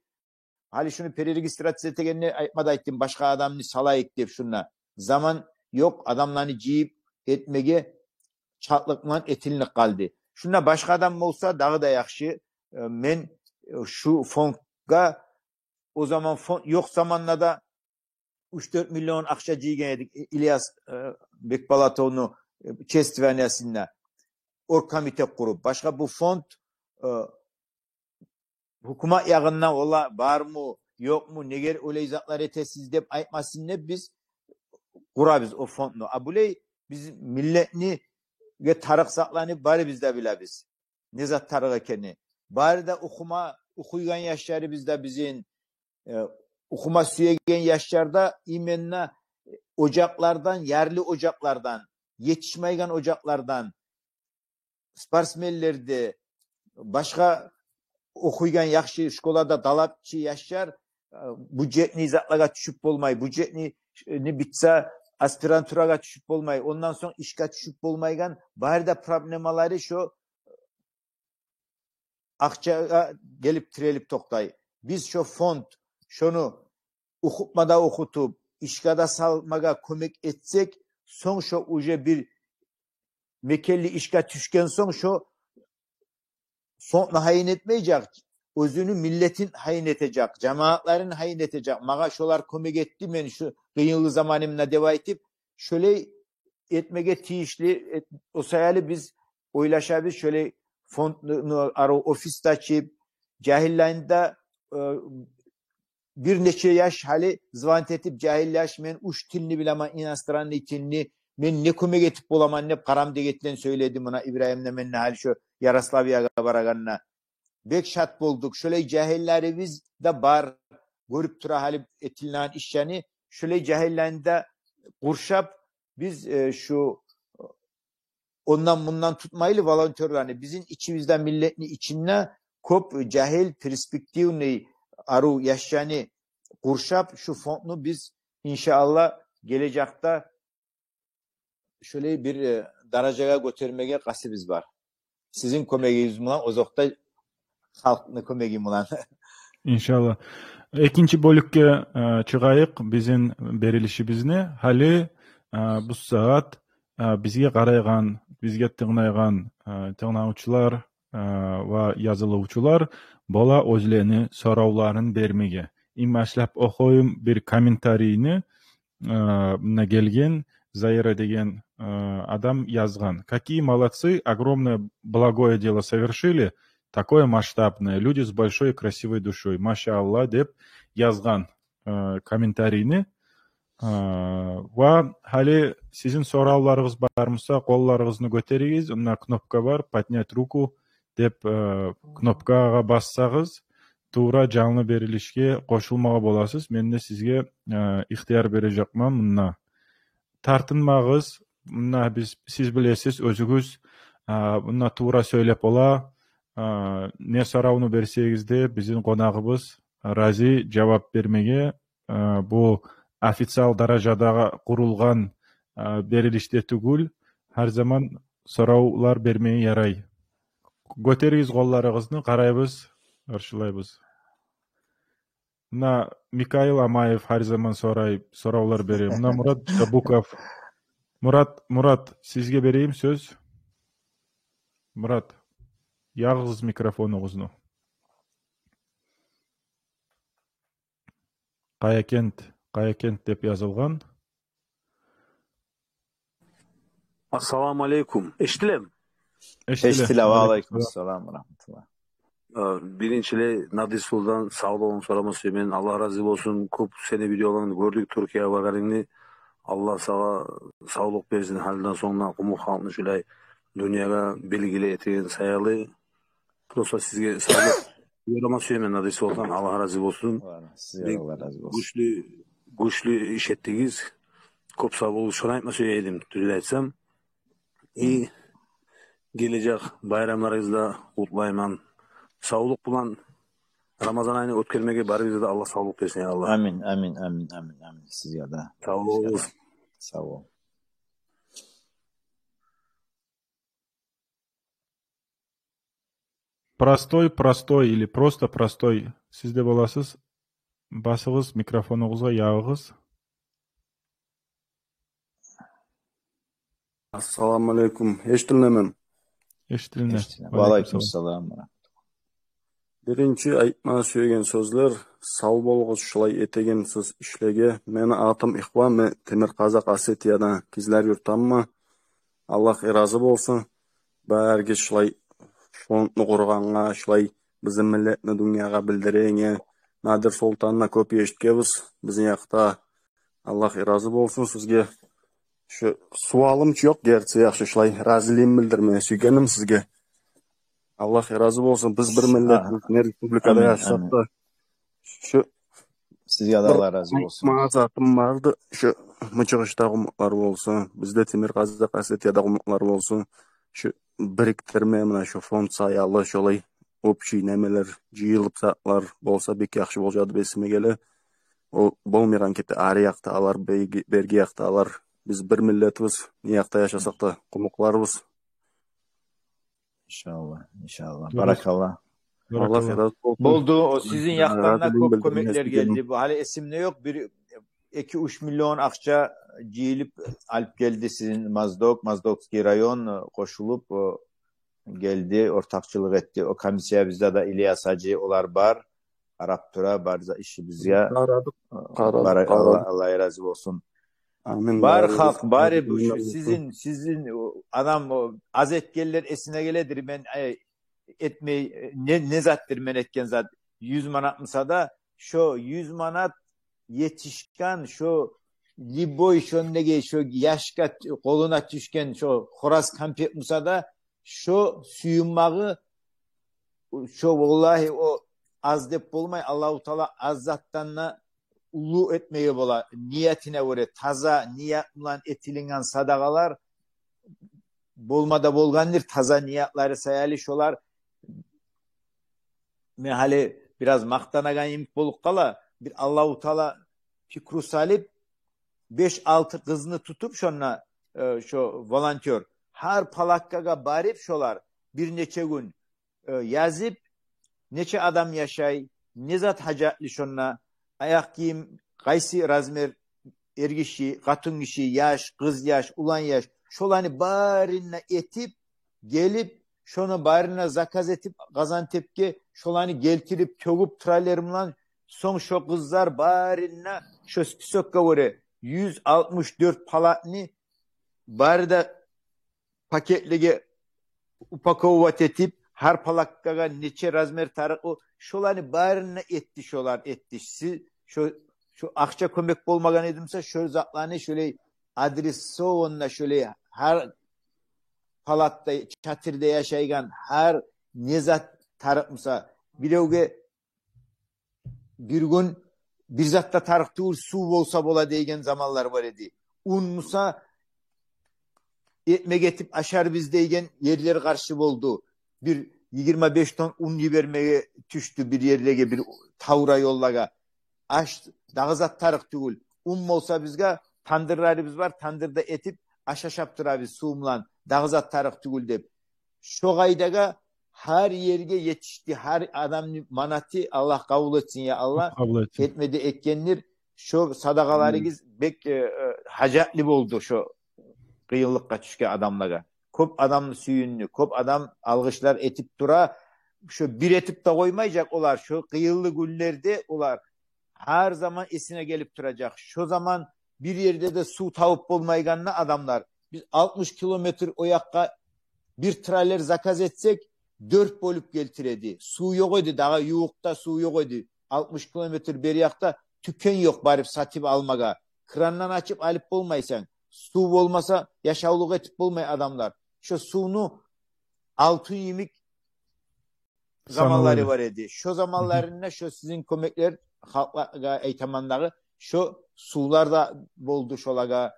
гьали шуну перерегистрация этегенде айтма да айтдым, башгъа адамны салайыкъ деп шунда. Заман ёкъ, адамланы жыйып этмеге, чалтлыкъ булан этилинип къалды. Шунда башгъа адам болса, дагъы да яхшы. Э, мен, э, шу фондгъа, о заман фонд ёкъ заманда да уьч-дёрт миллион акъча жыйгъан эдик. И-, Ильяс, э, Бекболатовну, э, чествованиясында оргкомитет къуруп. Башгъа бу фонд, э, гьукумат ягъындан ола бармы, ёкъму, неге олай затлар этесиз деп айтмасын деп биз къурабыз о фондну. А булай биз миллетге тарыкъ затланы барыбыз да билебиз. не зат тарыкъ экени. Бары да охума, охуйгъан яшларыбыз да бизин, э, охума сюеген яшлар да именно ожакълардан, ярлы ожакълардан, етишмейген ожакълардан, спортсменлер де, башгъа охуйгъан яхшы школада талапчы яшлар, э, бюджетный затлагъа тюшюп болмай, бюджетный, э, не битсе, аспирантурагъа тюшюп болмай, ондан сонг ишге тюшюп болмайгъан, бары да проблемалары шо акъчагъа гелип тирелип токътай. Биз шо фонд, шону охутма да охутуп, ишге де салмагъа кёмек этсек, сонг шо уже бир мекенли ишге тюшген сонг, шо фондну гьайын этмейжек, оьзюню миллетин гьайын этежек, жамаатларын гьайын этежек. Магъа шолар кёмек этди, мен шу къыйынлы заманымда деп айтып, шолай этмеге тийишли. Эт-, о саялы биз ойлашабыз, шолай фондну, ну, ару офис де ачып, жагьиллени де, э, бир нече яш гьали звонить этип, жагьил яш, мен уьч тилни билемен, иностранный тилни, мен не кёмек этип боламан деп, Къарам дегетден сёйледи муна Ибрагьим де, мен де гьали шо Ярославиягъа барагъанда. Бек шат болдукъ. Шолай жагьиллерибиз де бар, гёрюп тура гьали этилинеген ишлени. Шолай жагьиллени де къуршап, биз, э, шу ондан-мундан тутмайлы волонтёрланы, бизин ичибизде, миллетни ичинде кёп жагьил, перспективный, ару яшланы къуршап, шу фондну биз, иншааллагь, гележекде шолай бир, э, даражагъа гётермеге къастыбыз бар. Сизин кёмегигиз булан, озокъда, халкъны кёмеги булан. Иншаллагь. Экинчи бёлюкге, э, чыгъайыкъ бизин берилишибизни. Гьали, э, бу сагьат, э, бизге къарайгъан, бизге тынглайгъан, э, тынглавчулар, э, ва язылывчулар бола оьзлени соравларын бермеге. Эм башлап охуйум бир комментарийни, э, муна гелген, Заира деген, э, адам язгъан: «Какие молодцы, огромное благое дело совершили, такое масштабное, люди с большой и красивой душой, машаалла», — деп язгъан, э, комментарийни. Э, ва гьали сизин соравларыгъыз бар буса, къолларыгъызны гётеригиз, муна кнопка бар, поднять руку деп, э, кнопкагъа бассагъыз, тувра жанлы берилишге къошулмагъа боласыз. Мен де сизге, э, ихтияр бережекмен мунда. Тартынмагъыз. Мунда биз, сиз билесиз оьзюгюз, э, мунда тувра сёйлеп бола. Э, не соравну берсегиз де, бизин къонагъыбыз рази жавап бермеге. Э, бу официал даражада къурулгъан, э, берилишде тюгюл, гьар заман соравлар бермеге ярай. Гётеригиз къолларыгъызны, къарайбыз, къаршылайбыз. Муна Микаил Амаев гьар заман сорай, соравлар бере. Муна Мурат Жабуков. Мурат, Мурат, сизге берейим сёз. Мурат, ягъыгъыз микрофонугъузну. Къаякент, Къаякент деп язылгъан. Ассаламу алейкум. Эшитилеми? Эшитиле. Эшитиле, ва алейкум ассалам ва рагьматуллагь. Э, биринчилей, Надир Султан, савлугъунгну сорама сюемен. Аллагь рази болсун. Кёп сени видеоларынгны гёрдюк, Туркиягъа баргъанынгны. Аллагь сагъа савлукъ берсин, гьалиден сонг да къумукъ халкъны шулай дюньягъа белгили этеген саялы. Просто сизге савлукъ ёрама сюемен, Надир Султан, Аллагь рази болсун. Ва сизге де Аллагь рази болсун. Гючлю, гючлю иш этдигиз. Кёп сав болугъуз, шону айтма сюе эдим, тюзюн айтсам. И гележек байрамларыгъызны да къутлайман. Савлукъ булан Рамазан айны оьтгермеге барыгъызгъа да Аллагь савлукъ берсин, я Аллагь. Амин, амин, амин, амин, амин. Сизге де. Сав болугъуз. Сизге де. Сав бол. Простой, простой или просто простой. Сиз де боласыз. Басыгъыз микрофонугъузгъа, ягъыгъыз. Ассаламу алейкум. Эшитилемеми? Эшитиле. Эшитиле. Ва алейкум салам. Биринчи айтма сюеген сёзлер, сав болугъуз шулай этеген сиз ишлеге. Мени атым Ихван, мен Темиркъазакъ Осетиядан, Кизляр юртданман. Аллагь рази болсун. Барыгъыз шулай фондну къургъангъа, шулай бизин миллетни дюньягъа билдирегенге, Надир Султанны кёп эшитгенбиз бизин якъда. Аллагь рази болсун сизге. Шу суалым чы ёкъ, герти яхшы, шулай разилигим билдирме сюйгеним сизге. Аллагь рази болсун. Биз бир миллетбиз, не республикада яшасакъ да. Шу сизге де Аллагь рази болсун. Магъа затым барды, шу мычыгъышда къумукълар болсун, бизде Темиркъазыкъ, Осетияда къумукълар болсун, шу бирикдирме, муна шу фонд саялы шолай общий немелер, жыйылып затлар болса, бек яхшы болажакъ деп эсиме геле. О болмайгъан кепде ари якъдагъылар, берги, берги якъдагъылар, биз бир миллетбиз, не якъда яшасакъ да къумукъларбыз. Иншаллагь, иншаллагь. Баракалла. Аллагь рази болсун. Болду, о сизин якъдан да кёп кёмеклер гелди. Бу гьали эсимде ёкъ. Бир эки-уьч миллион акъча жыйылып алып гелди сизин Моздок, Моздокский район, э, къошулуп, э, гелди, ортакъчылыкъ этди. О комиссия бизде де Ильяс гьажи, олар бар. Къарап тура бар за ишибизге. Къарадыкъ, къарадыкъ, Аллагь рази болсун. Амин. Бар халкъ, бары бу шу сизин, сизин, о, адам, о, аз этгенлер эсине геледир. Мен, э, этмей, э, не, не затдыр мен этген зат? Юз манат буса да, шо юз манат етишген, шо любой шондагъы, шо яшгъа, къолуна тюшген шо хораз, конфет буса да, шо сююнмагъы, шо, валлагьи, о аз деп болмай. Аллагьу Таала аз затдан да уллу этмеге бола, ниятына гёре. Таза ният булан этилинген садагъалар болма да болгъандыр, таза ниятлары саялы шолар. Мен гьали бираз макътанагъан йимик болуп къала, бир Аллагьу Таала пикру салып, беш-алты къызны тутуп шонда, э, шо волонтёр, гьар палаткагъа барып шолар бир нече гюн, э, язып, нече адам яшай, не зат гьажатлы шонда, аякъ гийим, къайсы размер, эргиши, къатынгиши, яш, къызъяш, уланъяш, шоланы барын да этип, гелип, шону барын да заказ этип Къазантепге, шоланы гелтирип, тёгюп туралар булан, сонг шо къызлар барын да шо списокка гёре юз алтмыш дёрт палатны бары да пакетлеге упаковывать этип, гьар палаткагъа нече размер тарыкъ, о, шоланы барын да этди, шолар этди. Сиз шо, шо акъча кёмек болмагъан эди буса, шо затланы шолай адресованно, шолай гьар палатда, чатырда яшайгъан, гьар не зат тарыкъ буса, биревге бир гюн бир зат да тарыкъ тюгюл, сув болса бола деген заманлар бар эди. Ун буса экмек этип ашарбыз деген ерлер къаршы болду. Бир йигирма беш тонн ун йибермеге тюшдю бир ерлеге, бир тавра ёллагъа. Аш, дагъы зат тарыкъ тюгюл. Ун болса бизге, тандырларыбыз бар, тандырда этип аш ашап турабыз сув булан, дагъы зат тарыкъ тюгюл деп. Шо къайдагъа гьар ерге етишди, гьар адамны манаты. Аллагь къабул этсин, я Аллагь. Къабул этсин. Этме де этгендир. Шо садагъаларыгъыз бек, э, э, гьажатлы болду шо къыйынлыкъгъа тюшген адамлагъа. Кёп адам сююндю, кёп адам алгъышлар этип тура. Шо бир этип де къоймажакъ олар, шо къыйынлы гюнлерде олар гьар заман эсине гелип туражакъ. Шо заман бир ерде де сув табып болмайгъанда адамлар, биз алтмыш километр о якъгъа бир траллер заказ этсек, дёрт бёлюп гелтире эди. Сув ёкъ эди, дагъы ювукъда сув ёкъ эди. Алтмыш километр бери якъда тюкен ёкъ барып сатып алмагъа. Крандан ачып алып болмайсан. Сув болмаса, яшавлукъ этип болмай адамлар. Шо сувну алтын йимик заманлары бар эди. Шо заманларында шо сизин кёмеклер, халкъгъа айтаман дагъы, шо сувлар да болду шолагъа.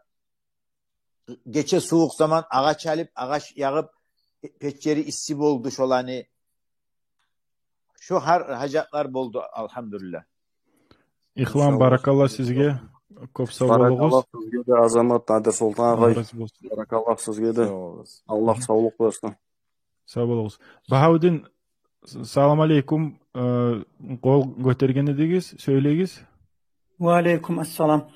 Гече сувукъ заман агъач алып, агъач ягъып, печери исси болду шоланы. Шо гьар гьажатлар болду, алгьамдулиллагь. Ихван, баракалла сизге. Кёп сав болугъуз. Баракалла сизге де, Азамат, Надир Солтан агъай. Аллагь рази болсун. Баракалла сизге де. Сав болугъуз. Аллагь савлукъ берсин. Сав болугъуз. Багьавдин, с-, салам алейкум. Э, къол гётерген эдигиз, сёйлегиз. Ва алейкум ассалам.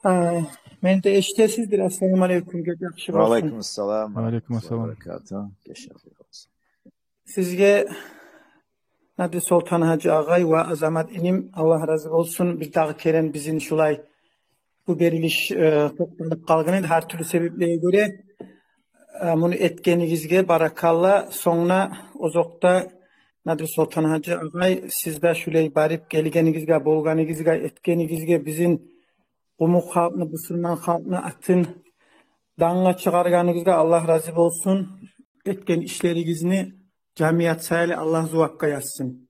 Э, мени де эшитесиздир. Ассаламу алейкум, гече яхшы болсун. Ва алейкум ассалам. Ва алейкум ассалам. Баракату. Гече яхшы болсун. Сизге, Надир Солтан гьажи агъай ва Азамат иним, Аллагь рази болсун. Бир дагъы керен бизин шулай бу берилиш, э, токъталып къалгъан эди гьар тюрлю себеплеге гёре. Э, муну этгенигизге баракалла. Сонгуна озокъда, Надир Солтан гьажи агъай, сиз де шулай барып гелгенигизге, болгъаныгъызгъа, этгенигизге, бизин къумукъ халкъны, бусурман халкъны атын дангъа чыгъаргъаныгъызгъа Аллагь рази болсун. Этген ишлеригизни жамият саялы Аллагь зувапгъа язсын.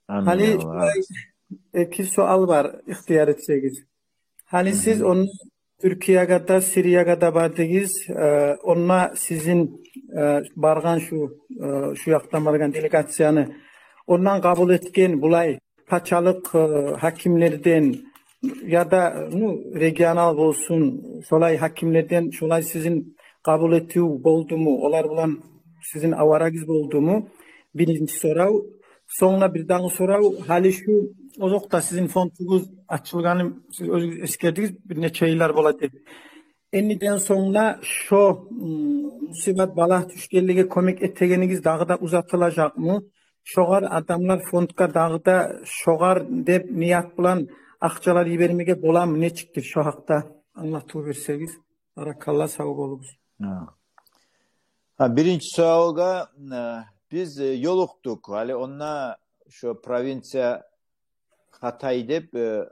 Амин, Гьали Аллагь. Шулай эки суал бар, ихтияр этсегиз. Гьали сиз онда Тюркиягъа да, Сириягъа да бардыгъыз, э, онда сизин, э, баргъан шу, э, шу якъдан баргъан делегацияны ондан къабул этген булай пачалыкъ, э, гьакимлерден яда, ну, регионал болсун, шолай гьакимлерден шолай сизин къабул этив болдуму? Олар булан сизин аварагъыз болдуму? Биринчи сорав. Сонг да бир дагъы сорав. Гьали шу, озокъда, сизин фондугъуз ачылгъанын сиз оьзюгюз эсгердигиз, бир нече йыллар бола деп. Энниден сонг да шо, м, мусибат, балагь тюшгенлеге кёмек этегенигиз дагъы да узатылажакъмы? Шогъар адамлар фондгъа дагъы да шогъар деп ният булан акъчалар йибермеге боламы? Нечикдир, шо гьакъда англатыв берсегиз. Баракалла, сав болугъуз. Гьа. Гьа, биринчи суалгъа, э, биз, э, ёлукъдукъ. Гьали онда шо провинция Хатай деп, э,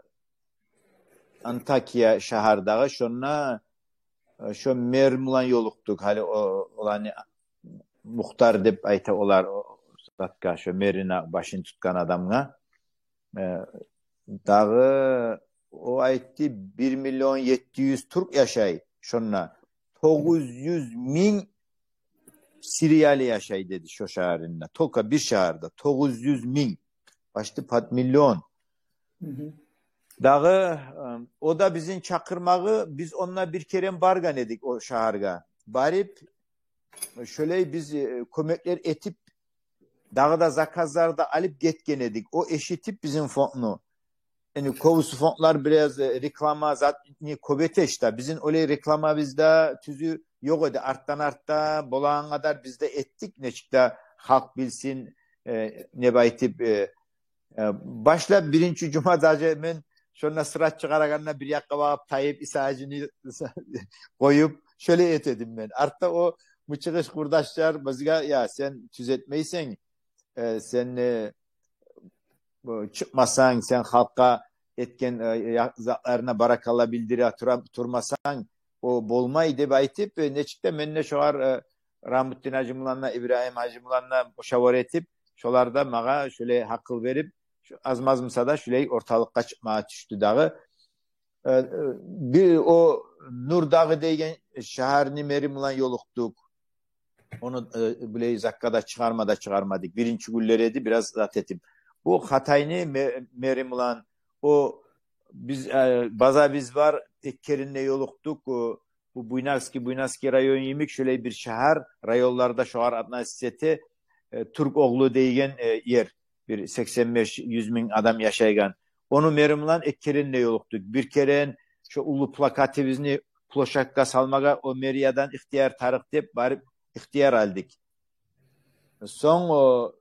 Антакия шагьардагъы, шонда, э, шо мэр булан ёлукъдукъ. Гьали о, оланы мухтар деп айта олар, о затгъа, шо мэрини башын тутгъан адамгъа. Э, дагъы о айтды, бир миллион етти юз тюрк яшай шонда. Тогъуз юз минг сирияли яшай деди шо шагьарында. Только бир шагьарда тогъуз юз минг. Почти под миллион. Дагъы, э, о да бизин чакъырмагъы, биз онда бир керен баргъан эдик о шагьаргъа. Барып, шолай биз, э, кёмеклер этип, дагъы да заказлар да алып гетген эдик. О эшитип бизин фондну. Яни кёбюсю фондлар бираз, э, реклама зат не кёп эте ишде. Бизин олай рекламабыз да тюзю ёкъ эди. Артдан-артда болагъан къадар биз де этдик. Нечик де халкъ билсин, э, не айтып, э, э, башлап биринчи жума даже мен шонда сырат чыгъарагъанда бир якъгъа багъып тайып, Иса гьажини къоюп, шолай этедим мен. Артда о мычыгъыш къурдашлар бизге: «Я, сен тюз этмейсен, э, сен, э, бу чыкъмасанг, сен халкъгъа этген, э, я-, затларына баракалла билдире тура-, турмасанг, о болмай», — деп айтып, э, нечик де мен де шогъар, э, Рамутдин гьажи булан да, Ибрагьим гьажи булан да мушавара этип, шолар да магъа шолай гьакъыл берип, шу аз-маз буса да шолай орталыкъгъа чыкъмагъа тюшдю дагъы. Э, э, бир о Нур-Дагъы деген шагьарны мэри булан ёлукъдукъ. Ону, э, булай узакъгъа да чыгъарма да чыгъармадыкъ. Биринчи гюнлер эди, бираз зат этип. Бу Хатайны ме-, мэри булан, о биз, э, базабыз бар, эки керен де ёлукъдукъ. О, бу Буйнакский, Буйнакский район йимик, шолай бир шагьар, районлар да шогъар относиться эте, э, Тюрк-оглу деген, э, ер. Бир сексен беш, юз минг адам яшайгъан. Ону мэри булан эки керен де ёлукъдукъ. Бир керен шо уллу плакатыбызны площадкъа салмагъа о мэриядан ихтияр тарыкъ деп барып ихтияр алдыкъ. Сонг о,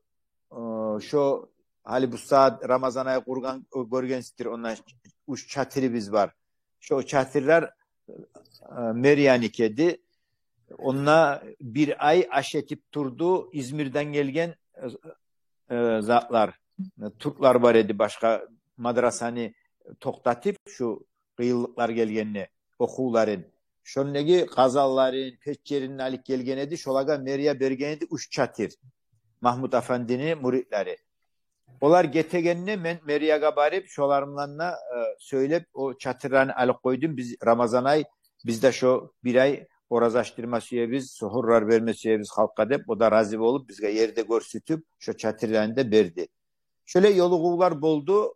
о, шо гьали бу сагьат Рамазан ай къургъан, о, гёргенсиздир, онда уьч чатырыбыз бар. Шо чатырлар, э, мэрияныки эди. Онда бир ай аш этип турду Измирден гелген, э, э, затлар, тюрклер бар эди, башгъа мадрасаны токътатып, шу къыйынлыкълар гелгенде охувларын. Шондагъы къазанларын, печлерин алып гелген эди, шолагъа мэрия берген эди уьч чатыр. Магьмуд Афандини мюридлери. Олар гетегенде мен мэриягъа барып, шолар булан да, э, сёйлеп, о чатырланы алып къойдум. Биз Рамазан ай, биз де шо бир ай ораза ачдырма сюебиз, сугьурлар берме сюебиз халкъгъа деп, о да рази болуп, бизге ер де гёрсетип, шо чатырланы да берди. Шолай ёлугъувлар болду.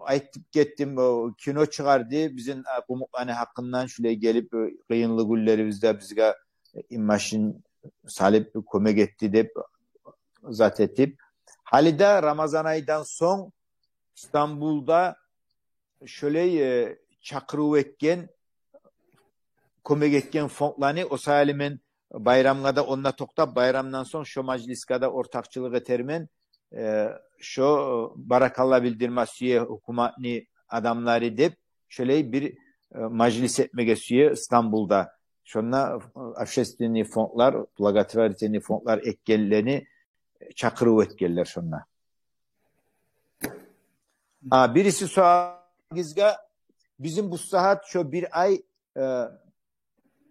Айтып гетдим, о кино чыгъарды бизин, а, къумукъланы гьакъындан, шолай гелип, э, къыйынлы гюнлерибизде бизге, э, машин салып кёмек этди деп зат этип. Гьали де Рамазан айдан сонг Стамбулда шолай, э, чакъырыв этген, кёмек этген фондланы, о саялы мен байрамгъа да онда токътап, байрамдан сонг шо мажлисге де ортакъчылыкъ этермен. Э, шо, э, баракалла билдирме сюе гьукуматны адамлары деп, шолай бир, э, мажлис этмеге сюе Стамбулда. Шонда, э, общественный фондлар, благотворительный фондлар этгенлени, э, чакъырыв этгенлер шонда. А, бириси суалыгъызгъа, бизин бу сагьат шо бир ай, э, э,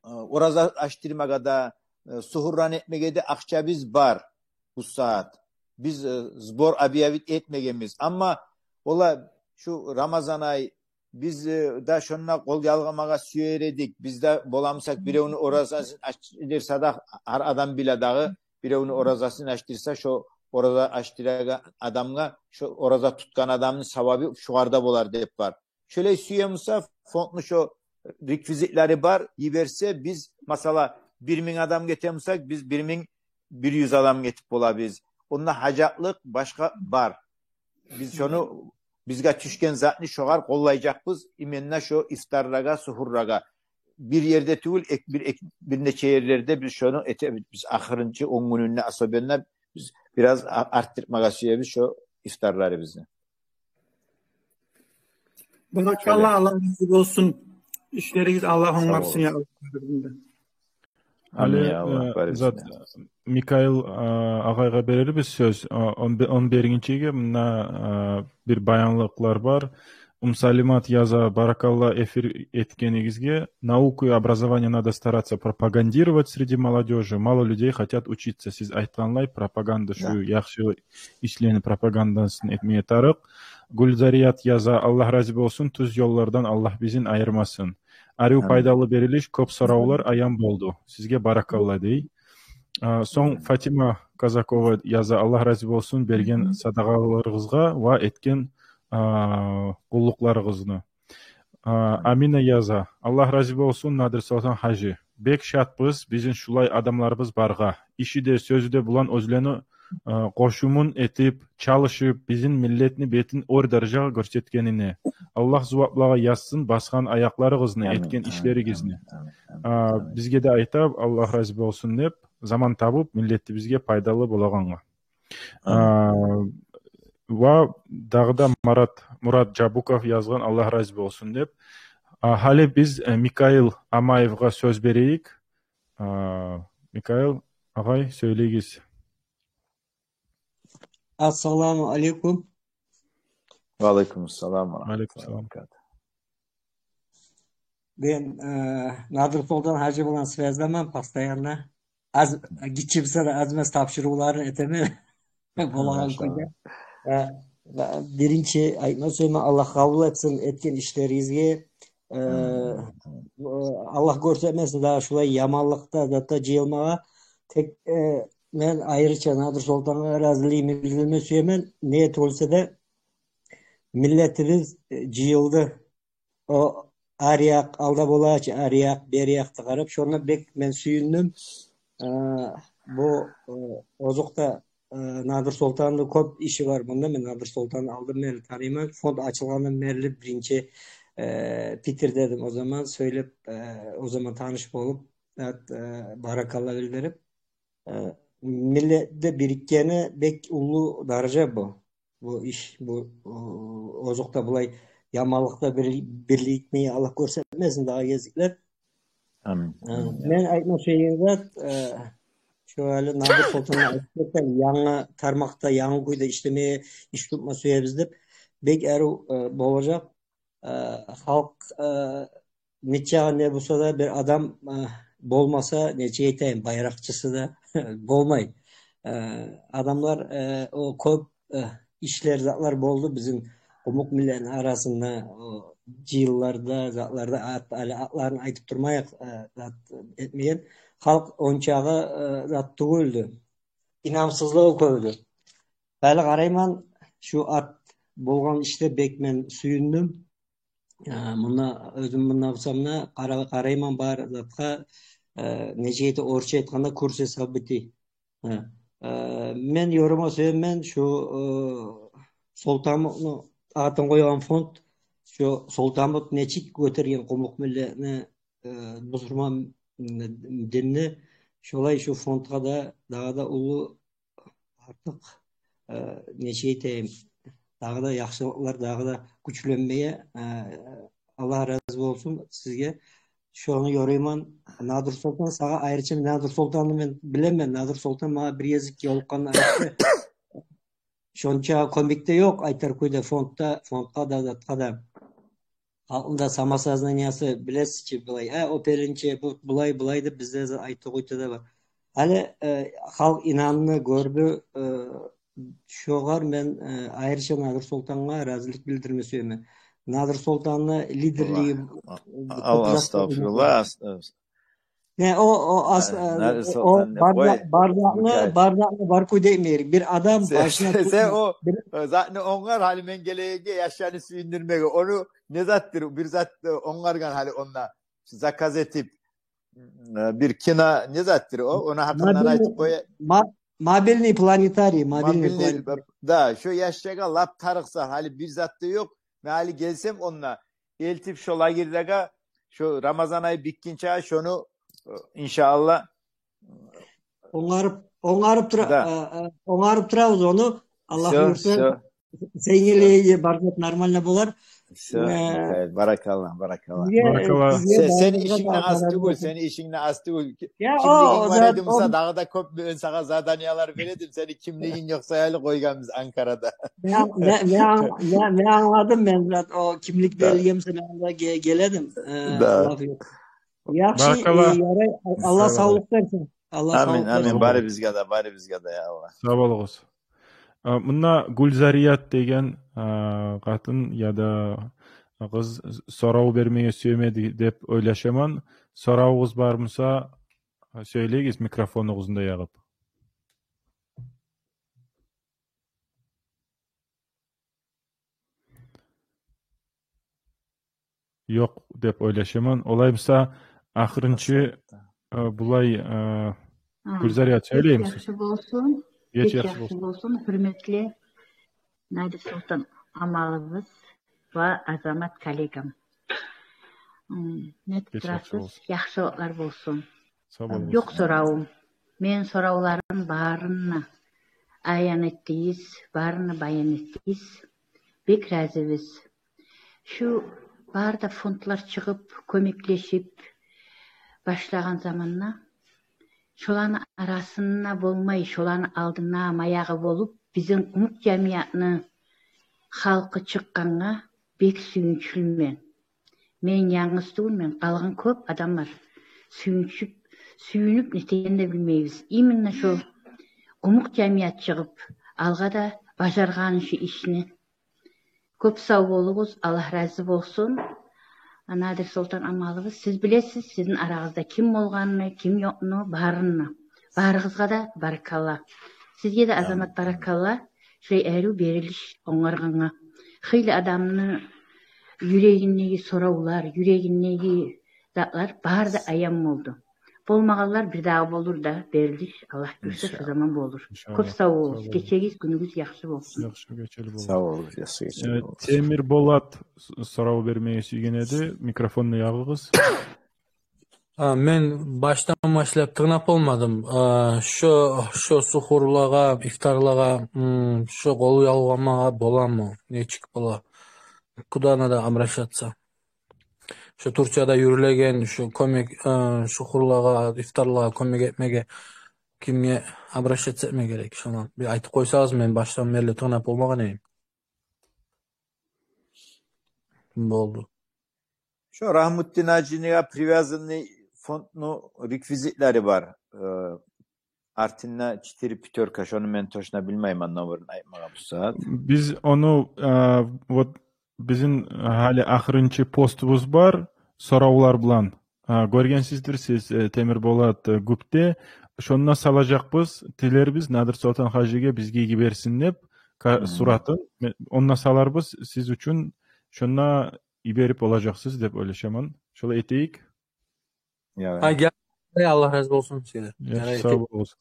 ораза ачдырмагъа да, э, сугьурраны этмеге де акъчабыз бар бу сагьат. Биз, э, сбор объявить этмегенбиз. Амма ола шу Рамазан ай, биз, э, да шонда къол ялгъамагъа сюер эдик. Биз де боламсакъ, биревню оразасын ачдырса да, гьар адам биле дагъы, биревню оразасын ачдырса, шо ораза ачдырагъан адамгъа, шо ораза тутгъан адамны савабы шугъар да болар деп бар. Шолай сюе буса, фондну шо реквизитлери бар, йиберсе, биз, масала, бир минг адам гете бусакъ, биз бир минг бир юз адам гетип болабыз. Онда гьажатлыкъ башгъа бар. Биз шону, бизге тюшген затны шогъар къоллажакъбыз, именно шо ифтарлагъа, сугьурлагъа. Бир ерде тюгюл, эк-, бир, эк-, бир нече ерлерде биз шону этебиз. Биз ахырынчы он гюнюнде особенно биз бираз а-, артдырмагъа сюебиз шо ифтарларыбызны. Баракалла, Аллагь рази болсун. Ишлеригиз Аллагь онгарсын, я Аллагь. Амин, я Аллагь, э, барыбызгъа да. Микаил, э, агъайгъа берербиз сёз. Э, он бе-, он биринчиге мунда, э, бир баянлыкълар бар. Умсалимат яза: «Баракалла эфир этгенигизге. Науку и образование надо стараться пропагандировать среди молодёжи. Мало людей хотят учиться». Сиз айтгъанлай, пропаганда, шу яхшы ишлени пропагандасын этмеге тарыкъ. Гулзарият яза: «Аллагь рази болсун, тюз ёллардан Аллагь бизин айырмасын. Арив, пайдалы берилиш, кёп соравлар аян болду. Сизге баракалла», — дей. А, сонг Фатима Казакова яза: «Аллагь рази болсун берген садагъаларыгъызгъа ва этген, а, къуллукъларыгъызны». А, Амина яза: «Аллагь рази болсун, Надир Солтан гьажи. Бек шатбыз бизин шулай адамларыбыз баргъа. Иши де, сёзю де булан оьзлени, а, къошумун этип, чалышып, бизин миллетни бетин оьр даражагъа гёрсетгенине. Аллагь зуваплагъа язсын басгъан аякъларыгъызны, этген ишлеригизни». А, бизге де айта, Аллагь рази болсун деп, заман табып, миллетибизге пайдалы болагъангъа. А, ва дагъы да Марат, Мурат Жабуков язгъан, Аллагь рази болсун деп. А, гьали биз, э, Микаил Амаевге сёз берейик. А, Микаил агъай, сёйлегиз. Ассаламу алейкум. Ва алейкум ассалам ва рагьматуллагьи ва баракатугь. Мен, э, Надир Солтан гьажи булан связьдаман постоянно. Аз, гиччи буса да, аз-маз тапшурувларын этемен. Болагъан кюйде. Э, биринчи айтма сюемен, Аллагь къабул этсин этген ишлеригизге. Э, Аллагь гёрсетмесин дагъы шулай яманлыкъда, затда жыйылмагъа. Тек, э, мен айрыча Надир Солтангъа разилигимни билдирме сюемен. Не тюгюлсе де, миллетибиз, э, жыйылды. О, ари якъ, алда болагъан чы, ари якъ, бери якъда къарап, шондан бек мен сююндюм. Э, бу, э, озокъда, э, Надир Солтанны кёп иши бар мунда. Мен Надир Солтанны алдан берли таныйман. Фонд ачылгъандан берли биринчи, э, питирдедим о заман, сёйлеп, э, о заман таныш болуп, э, баракалла билдирип. Э, миллетде бирикгени бек уллу даража бу. Бу иш, бу, о, озокъда, булай яманлыкъда бир-, бирликни Аллагь гёрсетмесин дагъы гезиклер. Амин. Э, мен айтма сюеген зат, э, шу гьали Надир Солтан айтып гетген, янгы тармакъда, янгы кюйде ишлемеге иш тутма сюебиз деп, бек арив, э, болажакъ. Э, халкъ, э, нечакъы не буса да, бир адам, э, болмаса, нечик айтайым, байракъчысы да болмай. Э, адамлар, э, о кёп, э, ишлер, затлар болду бизин къумукъ миллетни арасында, о, жыйынларда, затларда, ат, гьали атларын айтып турмайыкъ, э, зат этмейин. Халкъ ончакъы, э, зат тюгюлдю. Инамсызлыгъы кёп эди. Гьали къарайман, шу ат болгъан ишде бек мен сююндюм. Э, мунда, оьзюм мунда болсам да, къара-, къарайман бар затгъа, э, нечик айта, орусча айтгъанда, в курсе событий. Э, э, мен ёрама сюемен шу, э, Солтанмутну атын къойгъан фонд, шу Солтанмут нечик гётерген къумукъ миллетни, э, бусурман, м, динни, шолай шу фондгъа да дагъы да уллу артыкъ, э, нечик айтайым, дагъы да яхшылыкълар, дагъы да гючленмеге, э, Аллагь рази болсун сизге. Шону ёрайман. Надир Солтан, сагъа айрыча, Надир Солтанны мен билемен. Надир Солтан магъа бир гезик ёлукъгъанда айтды. Шонча кёмек де ёкъ, айтар кюйде, фондда, фондгъа да, затгъа да. Халкъны да самосознаниясы, билесиз чи, булай, э, о пеленче, бу булай, булай деп бизде за-, айтды, къойду да бар. Гьали, э, халкъ инанды, гёрдю, э, шогъар мен, э, айрыча Надир Солтангъа разилик билдирме сюемен. Надир Солтанны лидерлиги... Аллагь, Аллагь, астагъфируллагь, ас-, ас-... Не, о, о, ас-, э, Надир Солтан деп къой. Барзакъны, барзакъны бар кюйде этме герек. Бир адам башына... Сен о, э, затны онгар, гьали мен гелегенге яшланы сююндюрмеге. Ону не затдыр, бир зат, э, онгаргъан гьали онда. Заказ этип, э, бир кино не затдыр о? Ону гьакъындан айтып къой. Мобильный планетарий, мобильный планетарий. Да, шо яшлагъа лап тарыкъ зат, гьали бир зат да ёкъ. Мен гьали гелсем онда, элтип шо лагерьлеге, шо Рамазан ай битгинче шону, э, иншааллагь. Онгарып, онгарып тура-, э, э, онгарып турабыз ону. Аллагь буюрса. Сен гелегенге баргъан нормально болар. Всё, э, Микаил, баракалла, баракалла. Сизге, баракалла. Сизге... Сен, сени ишинг де аз тюгюл, сени ишинг де аз тюгюл. Кимлигинг бар эди буса, дагъы да кёп мен сагъа заданиялар бере эдим. Сени кимлигинг ёкъ саялы къойгъанбыз Анкарада. Мен, мен, мен ан-, мен, мен англадым, мен зат о кимлик берилген буса, мен де ге-, геле эдим. Э, да. Лаф ёкъ. Яхшы, баракалла. Э, ярай, Аллагь савлукъ берсин. Аллагь савлукъ берсин. Амин, амин. Барыбызгъа да, барыбызгъа да, я Аллагь. Сав болугъуз. А, мунда Гюлзарият деген, а, къатын яда къыз сорав бермеге сюемеди деп ойлашаман. Соравугъуз бар буса, сёйлегиз, микрофонугъузну да ягъып. Ёкъ деп ойлашаман. Олай буса, ахырынчы, э, булай, э, Гюлзарият, сёйлеймисиз? Геч яхшы болсун. Геч яхшы болсун, гьюрметли Надир Солтан амалыбыз ва Азамат коллегам. М, не турасыз? Геч яхшы болсун. Яхшы вакътилер болсун. Сав болугъуз. Ёкъ соравум. Мени соравларым барын да аян этдигиз, барын да баян этдигиз. Бек разибиз. Шу бары да фондлар чыгъып, кёмеклешип башлагъан заманда, шоланы арасында болмай, шоланы алдына маягъы болуп, бизин къумукъ жамиятны халкъы чыкъгъангъа бек сююнчлюмен. Мен янгыз тюгюлмен, къалгъан кёп адам бар. Сююнчюп, сююнюп нетегенни де билмейбиз. Именно шо къумукъ жамият чыгъып алгъа да, бажаргъаны шу ишни. Кёп сав болугъуз, Аллагь рази болсун. Надир Солтан амалыбыз, сиз билесиз, сизин арагъызда ким болгъанны, ким ёкъну, барын да. Барыгъызгъа да баракалла. Сизге де, Азамат, баракалла. Шулай арив берилиш онгаргъангъа. Хыйлы адамны юрегиндеги соравлар, юрегиндеги затлар бары да аян болду. Болмагъанлар бирдагъы болур да, берилиш, Аллагь буюрса, шу заман болур. Иншаллагь. Кёп сав болугъуз. Сав болугъуз. Гечегиз гюнюгюз яхшы болсун. Яхшы гече болугъуз. Сав болугъуз, яхшы гече болугъуз. Э, Темирболат с-, сорав бермеге сюйген эди. Микрофонну ягъыгъыз. А, мен башдан башлап тынглап болмадым. А, шо, шо сухурлагъа, ифтарлагъа, м, шо къол ялгъамагъа боламы? Нечик бола? Куда надо обращаться? Шо Турцияда юрюлеген шо кёмек, а, сухурлагъа, ифтарлагъа кёмек этмеге кимге обращаться этме герек? Шону бир айтып къойсагъыз, мен башдан берли тынглап болмагъан эдим. Болду. Шо Рагьмутдин гьажиге привязанный фондну реквизитлери бар. Э, артында четыре пятёрка, шону мен точно билмеймен номерин айтмагъа бу сагьат. Биз ону, э, вот бизин гьали ахырынчы постубуз бар, соравлар булан. Э, гёргенсиздир сиз, э, Темирболат, э, гюпде. Шонда салажакъбыз, тилербиз Надир Солтан гьажиге бизге йиберсин деп, ка-, суратын. Ме-, онда саларбыз сиз учун, шонда йиберип болажакъсыз деп ойлашаман. Шолай этейик. Ярай. Гьа, гел-, Аллагь рази болсун сизге. Яхшы, сав болугъуз.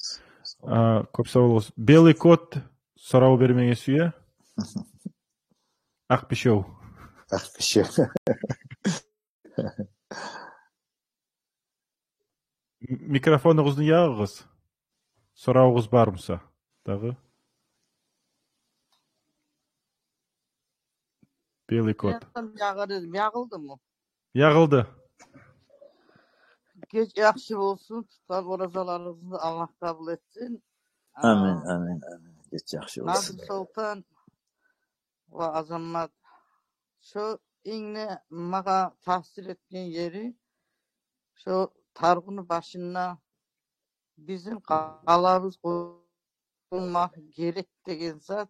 А, кёп сав болугъуз. Белый кот сорав бермеге сюе. Акъ бишев. Акъ бишев. М-, микрофонугъузну ягъыгъыз. Соравугъуз бар буса дагъы? Белый кот. Мен ягъар эдим, ягъылдымы? Ягъылды. Геч яхшы болсун, тутгъан оразаларыгъызны Аллагь къабул этсин. Амин, амин, амин. Геч яхшы болсун. Надир Солтан ва Азамат, шо инг де магъа таъсир этген ери, шо таргъуну башында бизин къалабыз къурулмакъ герек деген зат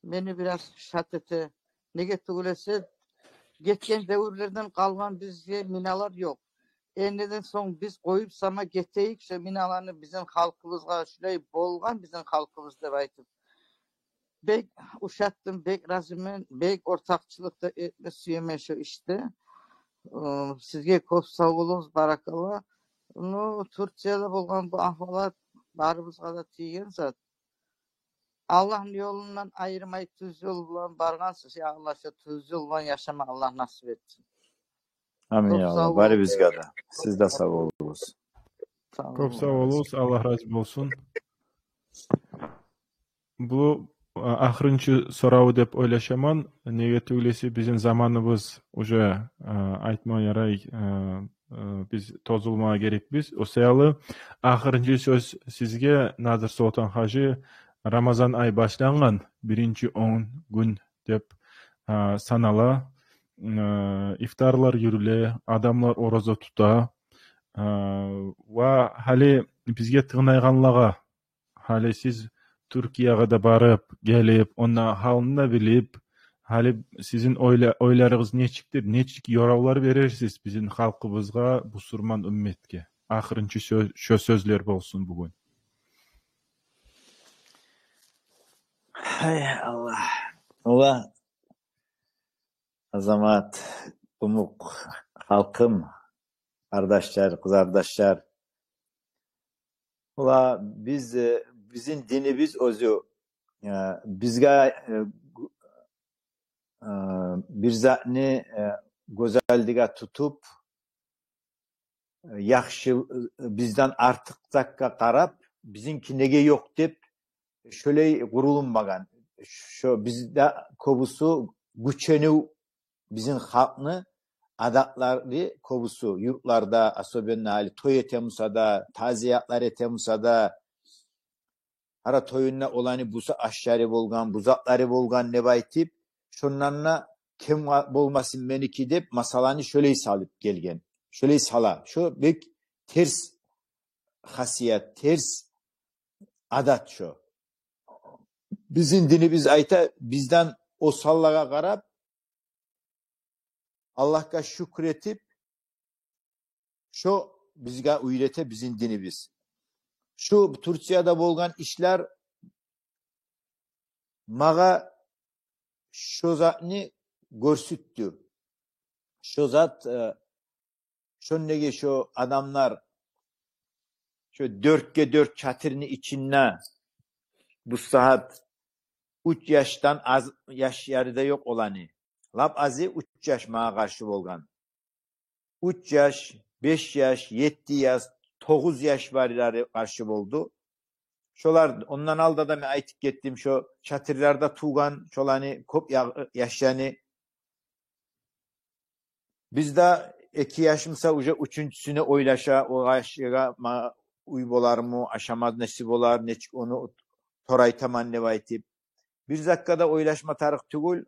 мени бираз шат эте. Неге тюгюл эсе, гетген девюрлерден къалгъан бизге миналар ёкъ. Энниден сонг биз къоюп сама гетейик шо миналаны бизин халкъыбызгъа, шулай болгъан бизин халкъыбыз деп айтып. Бек ушатдым, бек разимен, бек ортакъчылыкъ да этме сюемен шо ишде. Э, сизге кёп сав болугъуз, баракалла. Ну, Турцияда болгъан бу агьвалат барыбызгъа да тийген зат. Аллагьны ёлундан айырмай тюз ёл булан баргъансыз. Я Аллагь, шо тюз ёл булан яшама Аллагь насип этсин. Амин, я Аллагь. Барыбызгъа да. Сиз де сав болугъуз. Кёп сав болугъуз, Аллагь рази болсун. Бу, а, ахырынчы сораву деп ойлашаман. Неге тюгюл эсе, бизин заманыбыз уже, а, айтма ярай, а, а, биз тозулмагъа герекбиз. О саялы ахырынчы сёз сизге, Назир Солтан-гьажи. Рамазан ай башлангъан, биринчи он гюн деп, а, санала. А, ифтарлар юрюле, адамлар ораза тута. А, ва гьали бизге тынглайгъанлагъа, гьали сиз Туркиягъа да барып, гелип, онда гьалын да билип, гьали сизин ойла-, ойларыгъыз нечикдир, нечик ёравлар берерсиз бизин халкъыбызгъа, бусурман умметге? Ахырынчы сё-, шо сёзлер болсун бугюн. Гьай Аллагь. Аллагь, Азамат, къумукъ халкъым, къардашлар, къызардашлар. Валлагь, биз, э, бизин динибиз оьзю, э, бизге, э, гу-, э, бир затны, э, гёзалдыкъгъа тутуп, э, яхшы, э, бизден артыкъ затгъа къарап, бизинки неге ёкъ деп, шолай къурулунмагъан. Шо бизде кёбюсю гюченив, бизин халкъны адатлары кёбюсю юртларда, особенно гьали той эте буса да, тазиятлар эте буса да, гьара тоюнда оланы буса ашлары болгъан, бузакълары болгъан деп айтып, шондан да кем болмасын меники деп масъаланы шолай салып гелген. Шолай сала. Шо бек терс хасият, терс адат шо. Бизин динибиз айта, бизден осаллагъа къарап, Аллагьгъа шюкюр этип, шо бизге уьйрете бизин динибиз. Шу Турцияда болгъан ишлер магъа шо затны гёрсютдю. Шо зат, э, шондагъы шо адамлар шо дёртге дёрт чатырны ичинде бу сагьат уьч яшдан аз яшлары да ёкъ оланы. Лап азы уьч яш магъа къаршы болгъан. Уьч яш, беш яш, етти яш, тогъуз яш барлары къаршы болду. Шолар, ондан алда да мен айтып гетдим, шо чатырларда тувгъан, шоланы кёп я-, яшланы. Биз де эки яшымса, уже уьчюнчюсюне ойлаша, о яшгъа ма-, уьй болармы, ашама неси болар, нечик ону торайтаман деп айтып. Бир затгъа да ойлашма тарыкъ тюгюл.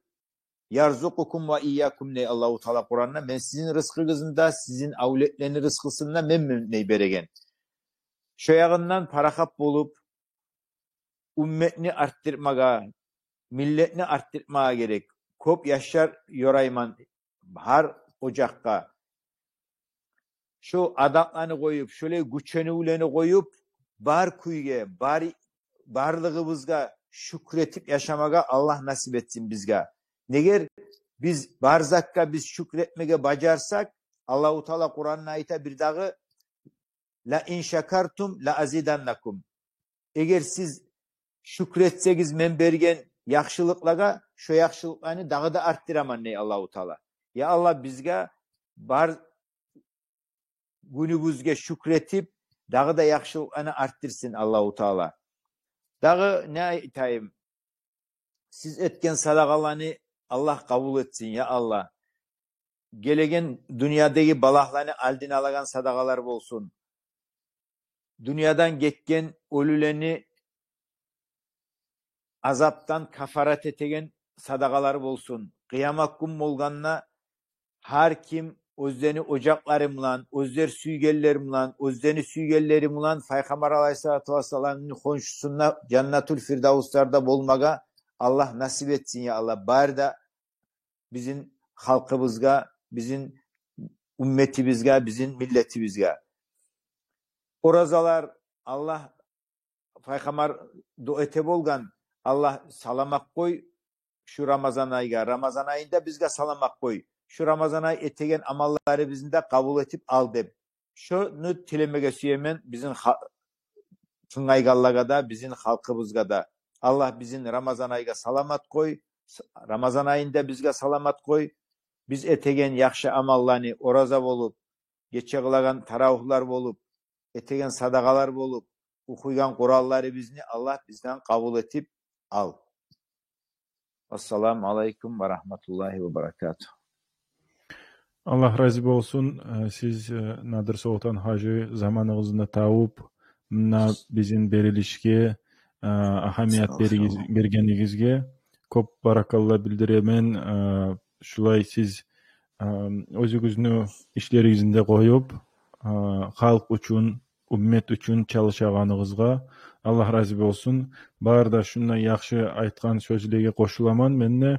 Ярзукъукум ва ийякум, дей Аллагьу Таала Къуранда, мен сизин рызкъыгъызны да, сизин авлетлени рызкъысын да мен, мен дей береген. Шо ягъындан парахат болуп, умметни артдырмагъа, миллетни артдырмагъа герек. Кёп яшлар ёрайман гьар ожакъгъа. Шо адатланы къоюп, шолай гюченивлени къоюп, бар кюйге, бар, барлыгъыбызгъа шюкюр этип яшамагъа Аллагь насип этсин бизге. Негер биз бар затгъа биз шюкюр этмеге бажарсакъ, Аллагьу Таала Къуранда айта бир дагъы: «Ла ин шакартум ла азиданнакум». Эгер сиз шюкюр этсегиз мен берген яхшылыкълагъа, шо яхшылыкъланы дагъы да артдыраман, дей Аллагьу Таала. Я Аллагь, бизге бар гюнюбюзге шюкюр этип, дагъы да яхшылыкъланы артдырсын Аллагьу Таала. Дагъы не айтайым? Сиз этген садагъаланы Аллагь къабул этсин, я Аллагь. Гелеген дюньядагъы балагьланы алдын алагъан садагъалар болсун. Дюньядан гетген оьлюлени азапдан кафарат этеген садагъалар болсун. Къыямат гюн болгъанда гьар ким оьзлени ожакълары булан, оьзлер сюйгенлери булан, оьзлени сюйгенлери булан Пайхаммар алайгьиссалату вассаламны хоншусунда, Жаннатул Фирдавсларда болмагъа Аллагь насип этсин, я Аллагь, бары да бизин халкъыбызгъа, бизин умметибизге, бизин миллетибизге. Оразалар, Аллагь, Пайхаммар дуа эте болгъан: «Аллагь, саламат къой шу Рамазан айгъа, Рамазан айында бизге саламат къой. Шу Рамазан ай этеген амалларыбызны да къабул этип ал», — деп. Шону тилемеге сюемен бизин ха-, тынглайгъанлагъа да, бизин халкъыбызгъа да. Аллагь бизин Рамазан айгъа саламат къой, с-, Рамазан айында бизге саламат къой. Биз этеген яхшы амалланы, ораза болуп, гече къылагъан таравигьлар болуп, этеген садагъалар болуп, охуйгъан Къуранларыбызны Аллагь бизден къабул этип ал. Ассаламу алайкум ва рагьматуллагьи ва баракатугь. Аллагь рази болсун. Э, сиз, э, Надир Солтан гьажи, заманыгъызны тавуп, муна бизин берилишге, э, агьамият Сав бол, беригиз-, сав бол. бергенигизге кёп баракалла билдиремен. Э, шулай сиз, э, оьзюгюзню ишлеригизни де къоюп, э, халкъ учун, уммет учун чалышагъаныгъызгъа Аллагь рази болсун. Бары да шундай яхшы айтгъан сёзлеге къошуламан мен де.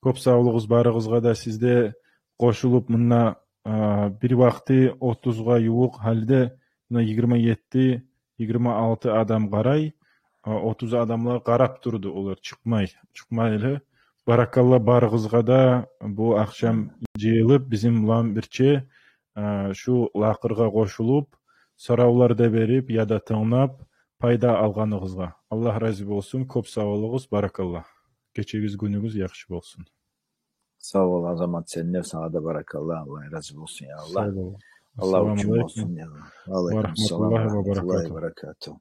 Кёп савлугъуз барыгъызгъа да, сиз де къошулуп мунда, а, бир вакъти отузгъа ювукъ гьалде, муна йигирма етти, йигирма алты адам къарай, а, отуз адамлар къарап турду, олар чыкъмай, чыкъмай эле. Баракалла барыгъызгъа да, бу ахшам жыйылып, бизин булан бирче, а, шу лакъыргъа къошулуп, соравлар да берип, яда тынглап, пайда алгъаныгъызгъа. Аллагь рази болсун, кёп сав болугъуз, баракалла. Гечегиз, гюнюгюз яхшы болсун. Сав бол, Азамат, сен де, сагъа да баракалла, Аллагь рази болсун, я Аллагь. Сав бол. Аллагь учун болсун, я Аллагь. Ва алайкум салам ва рагьматуллагьи ва баракатугь.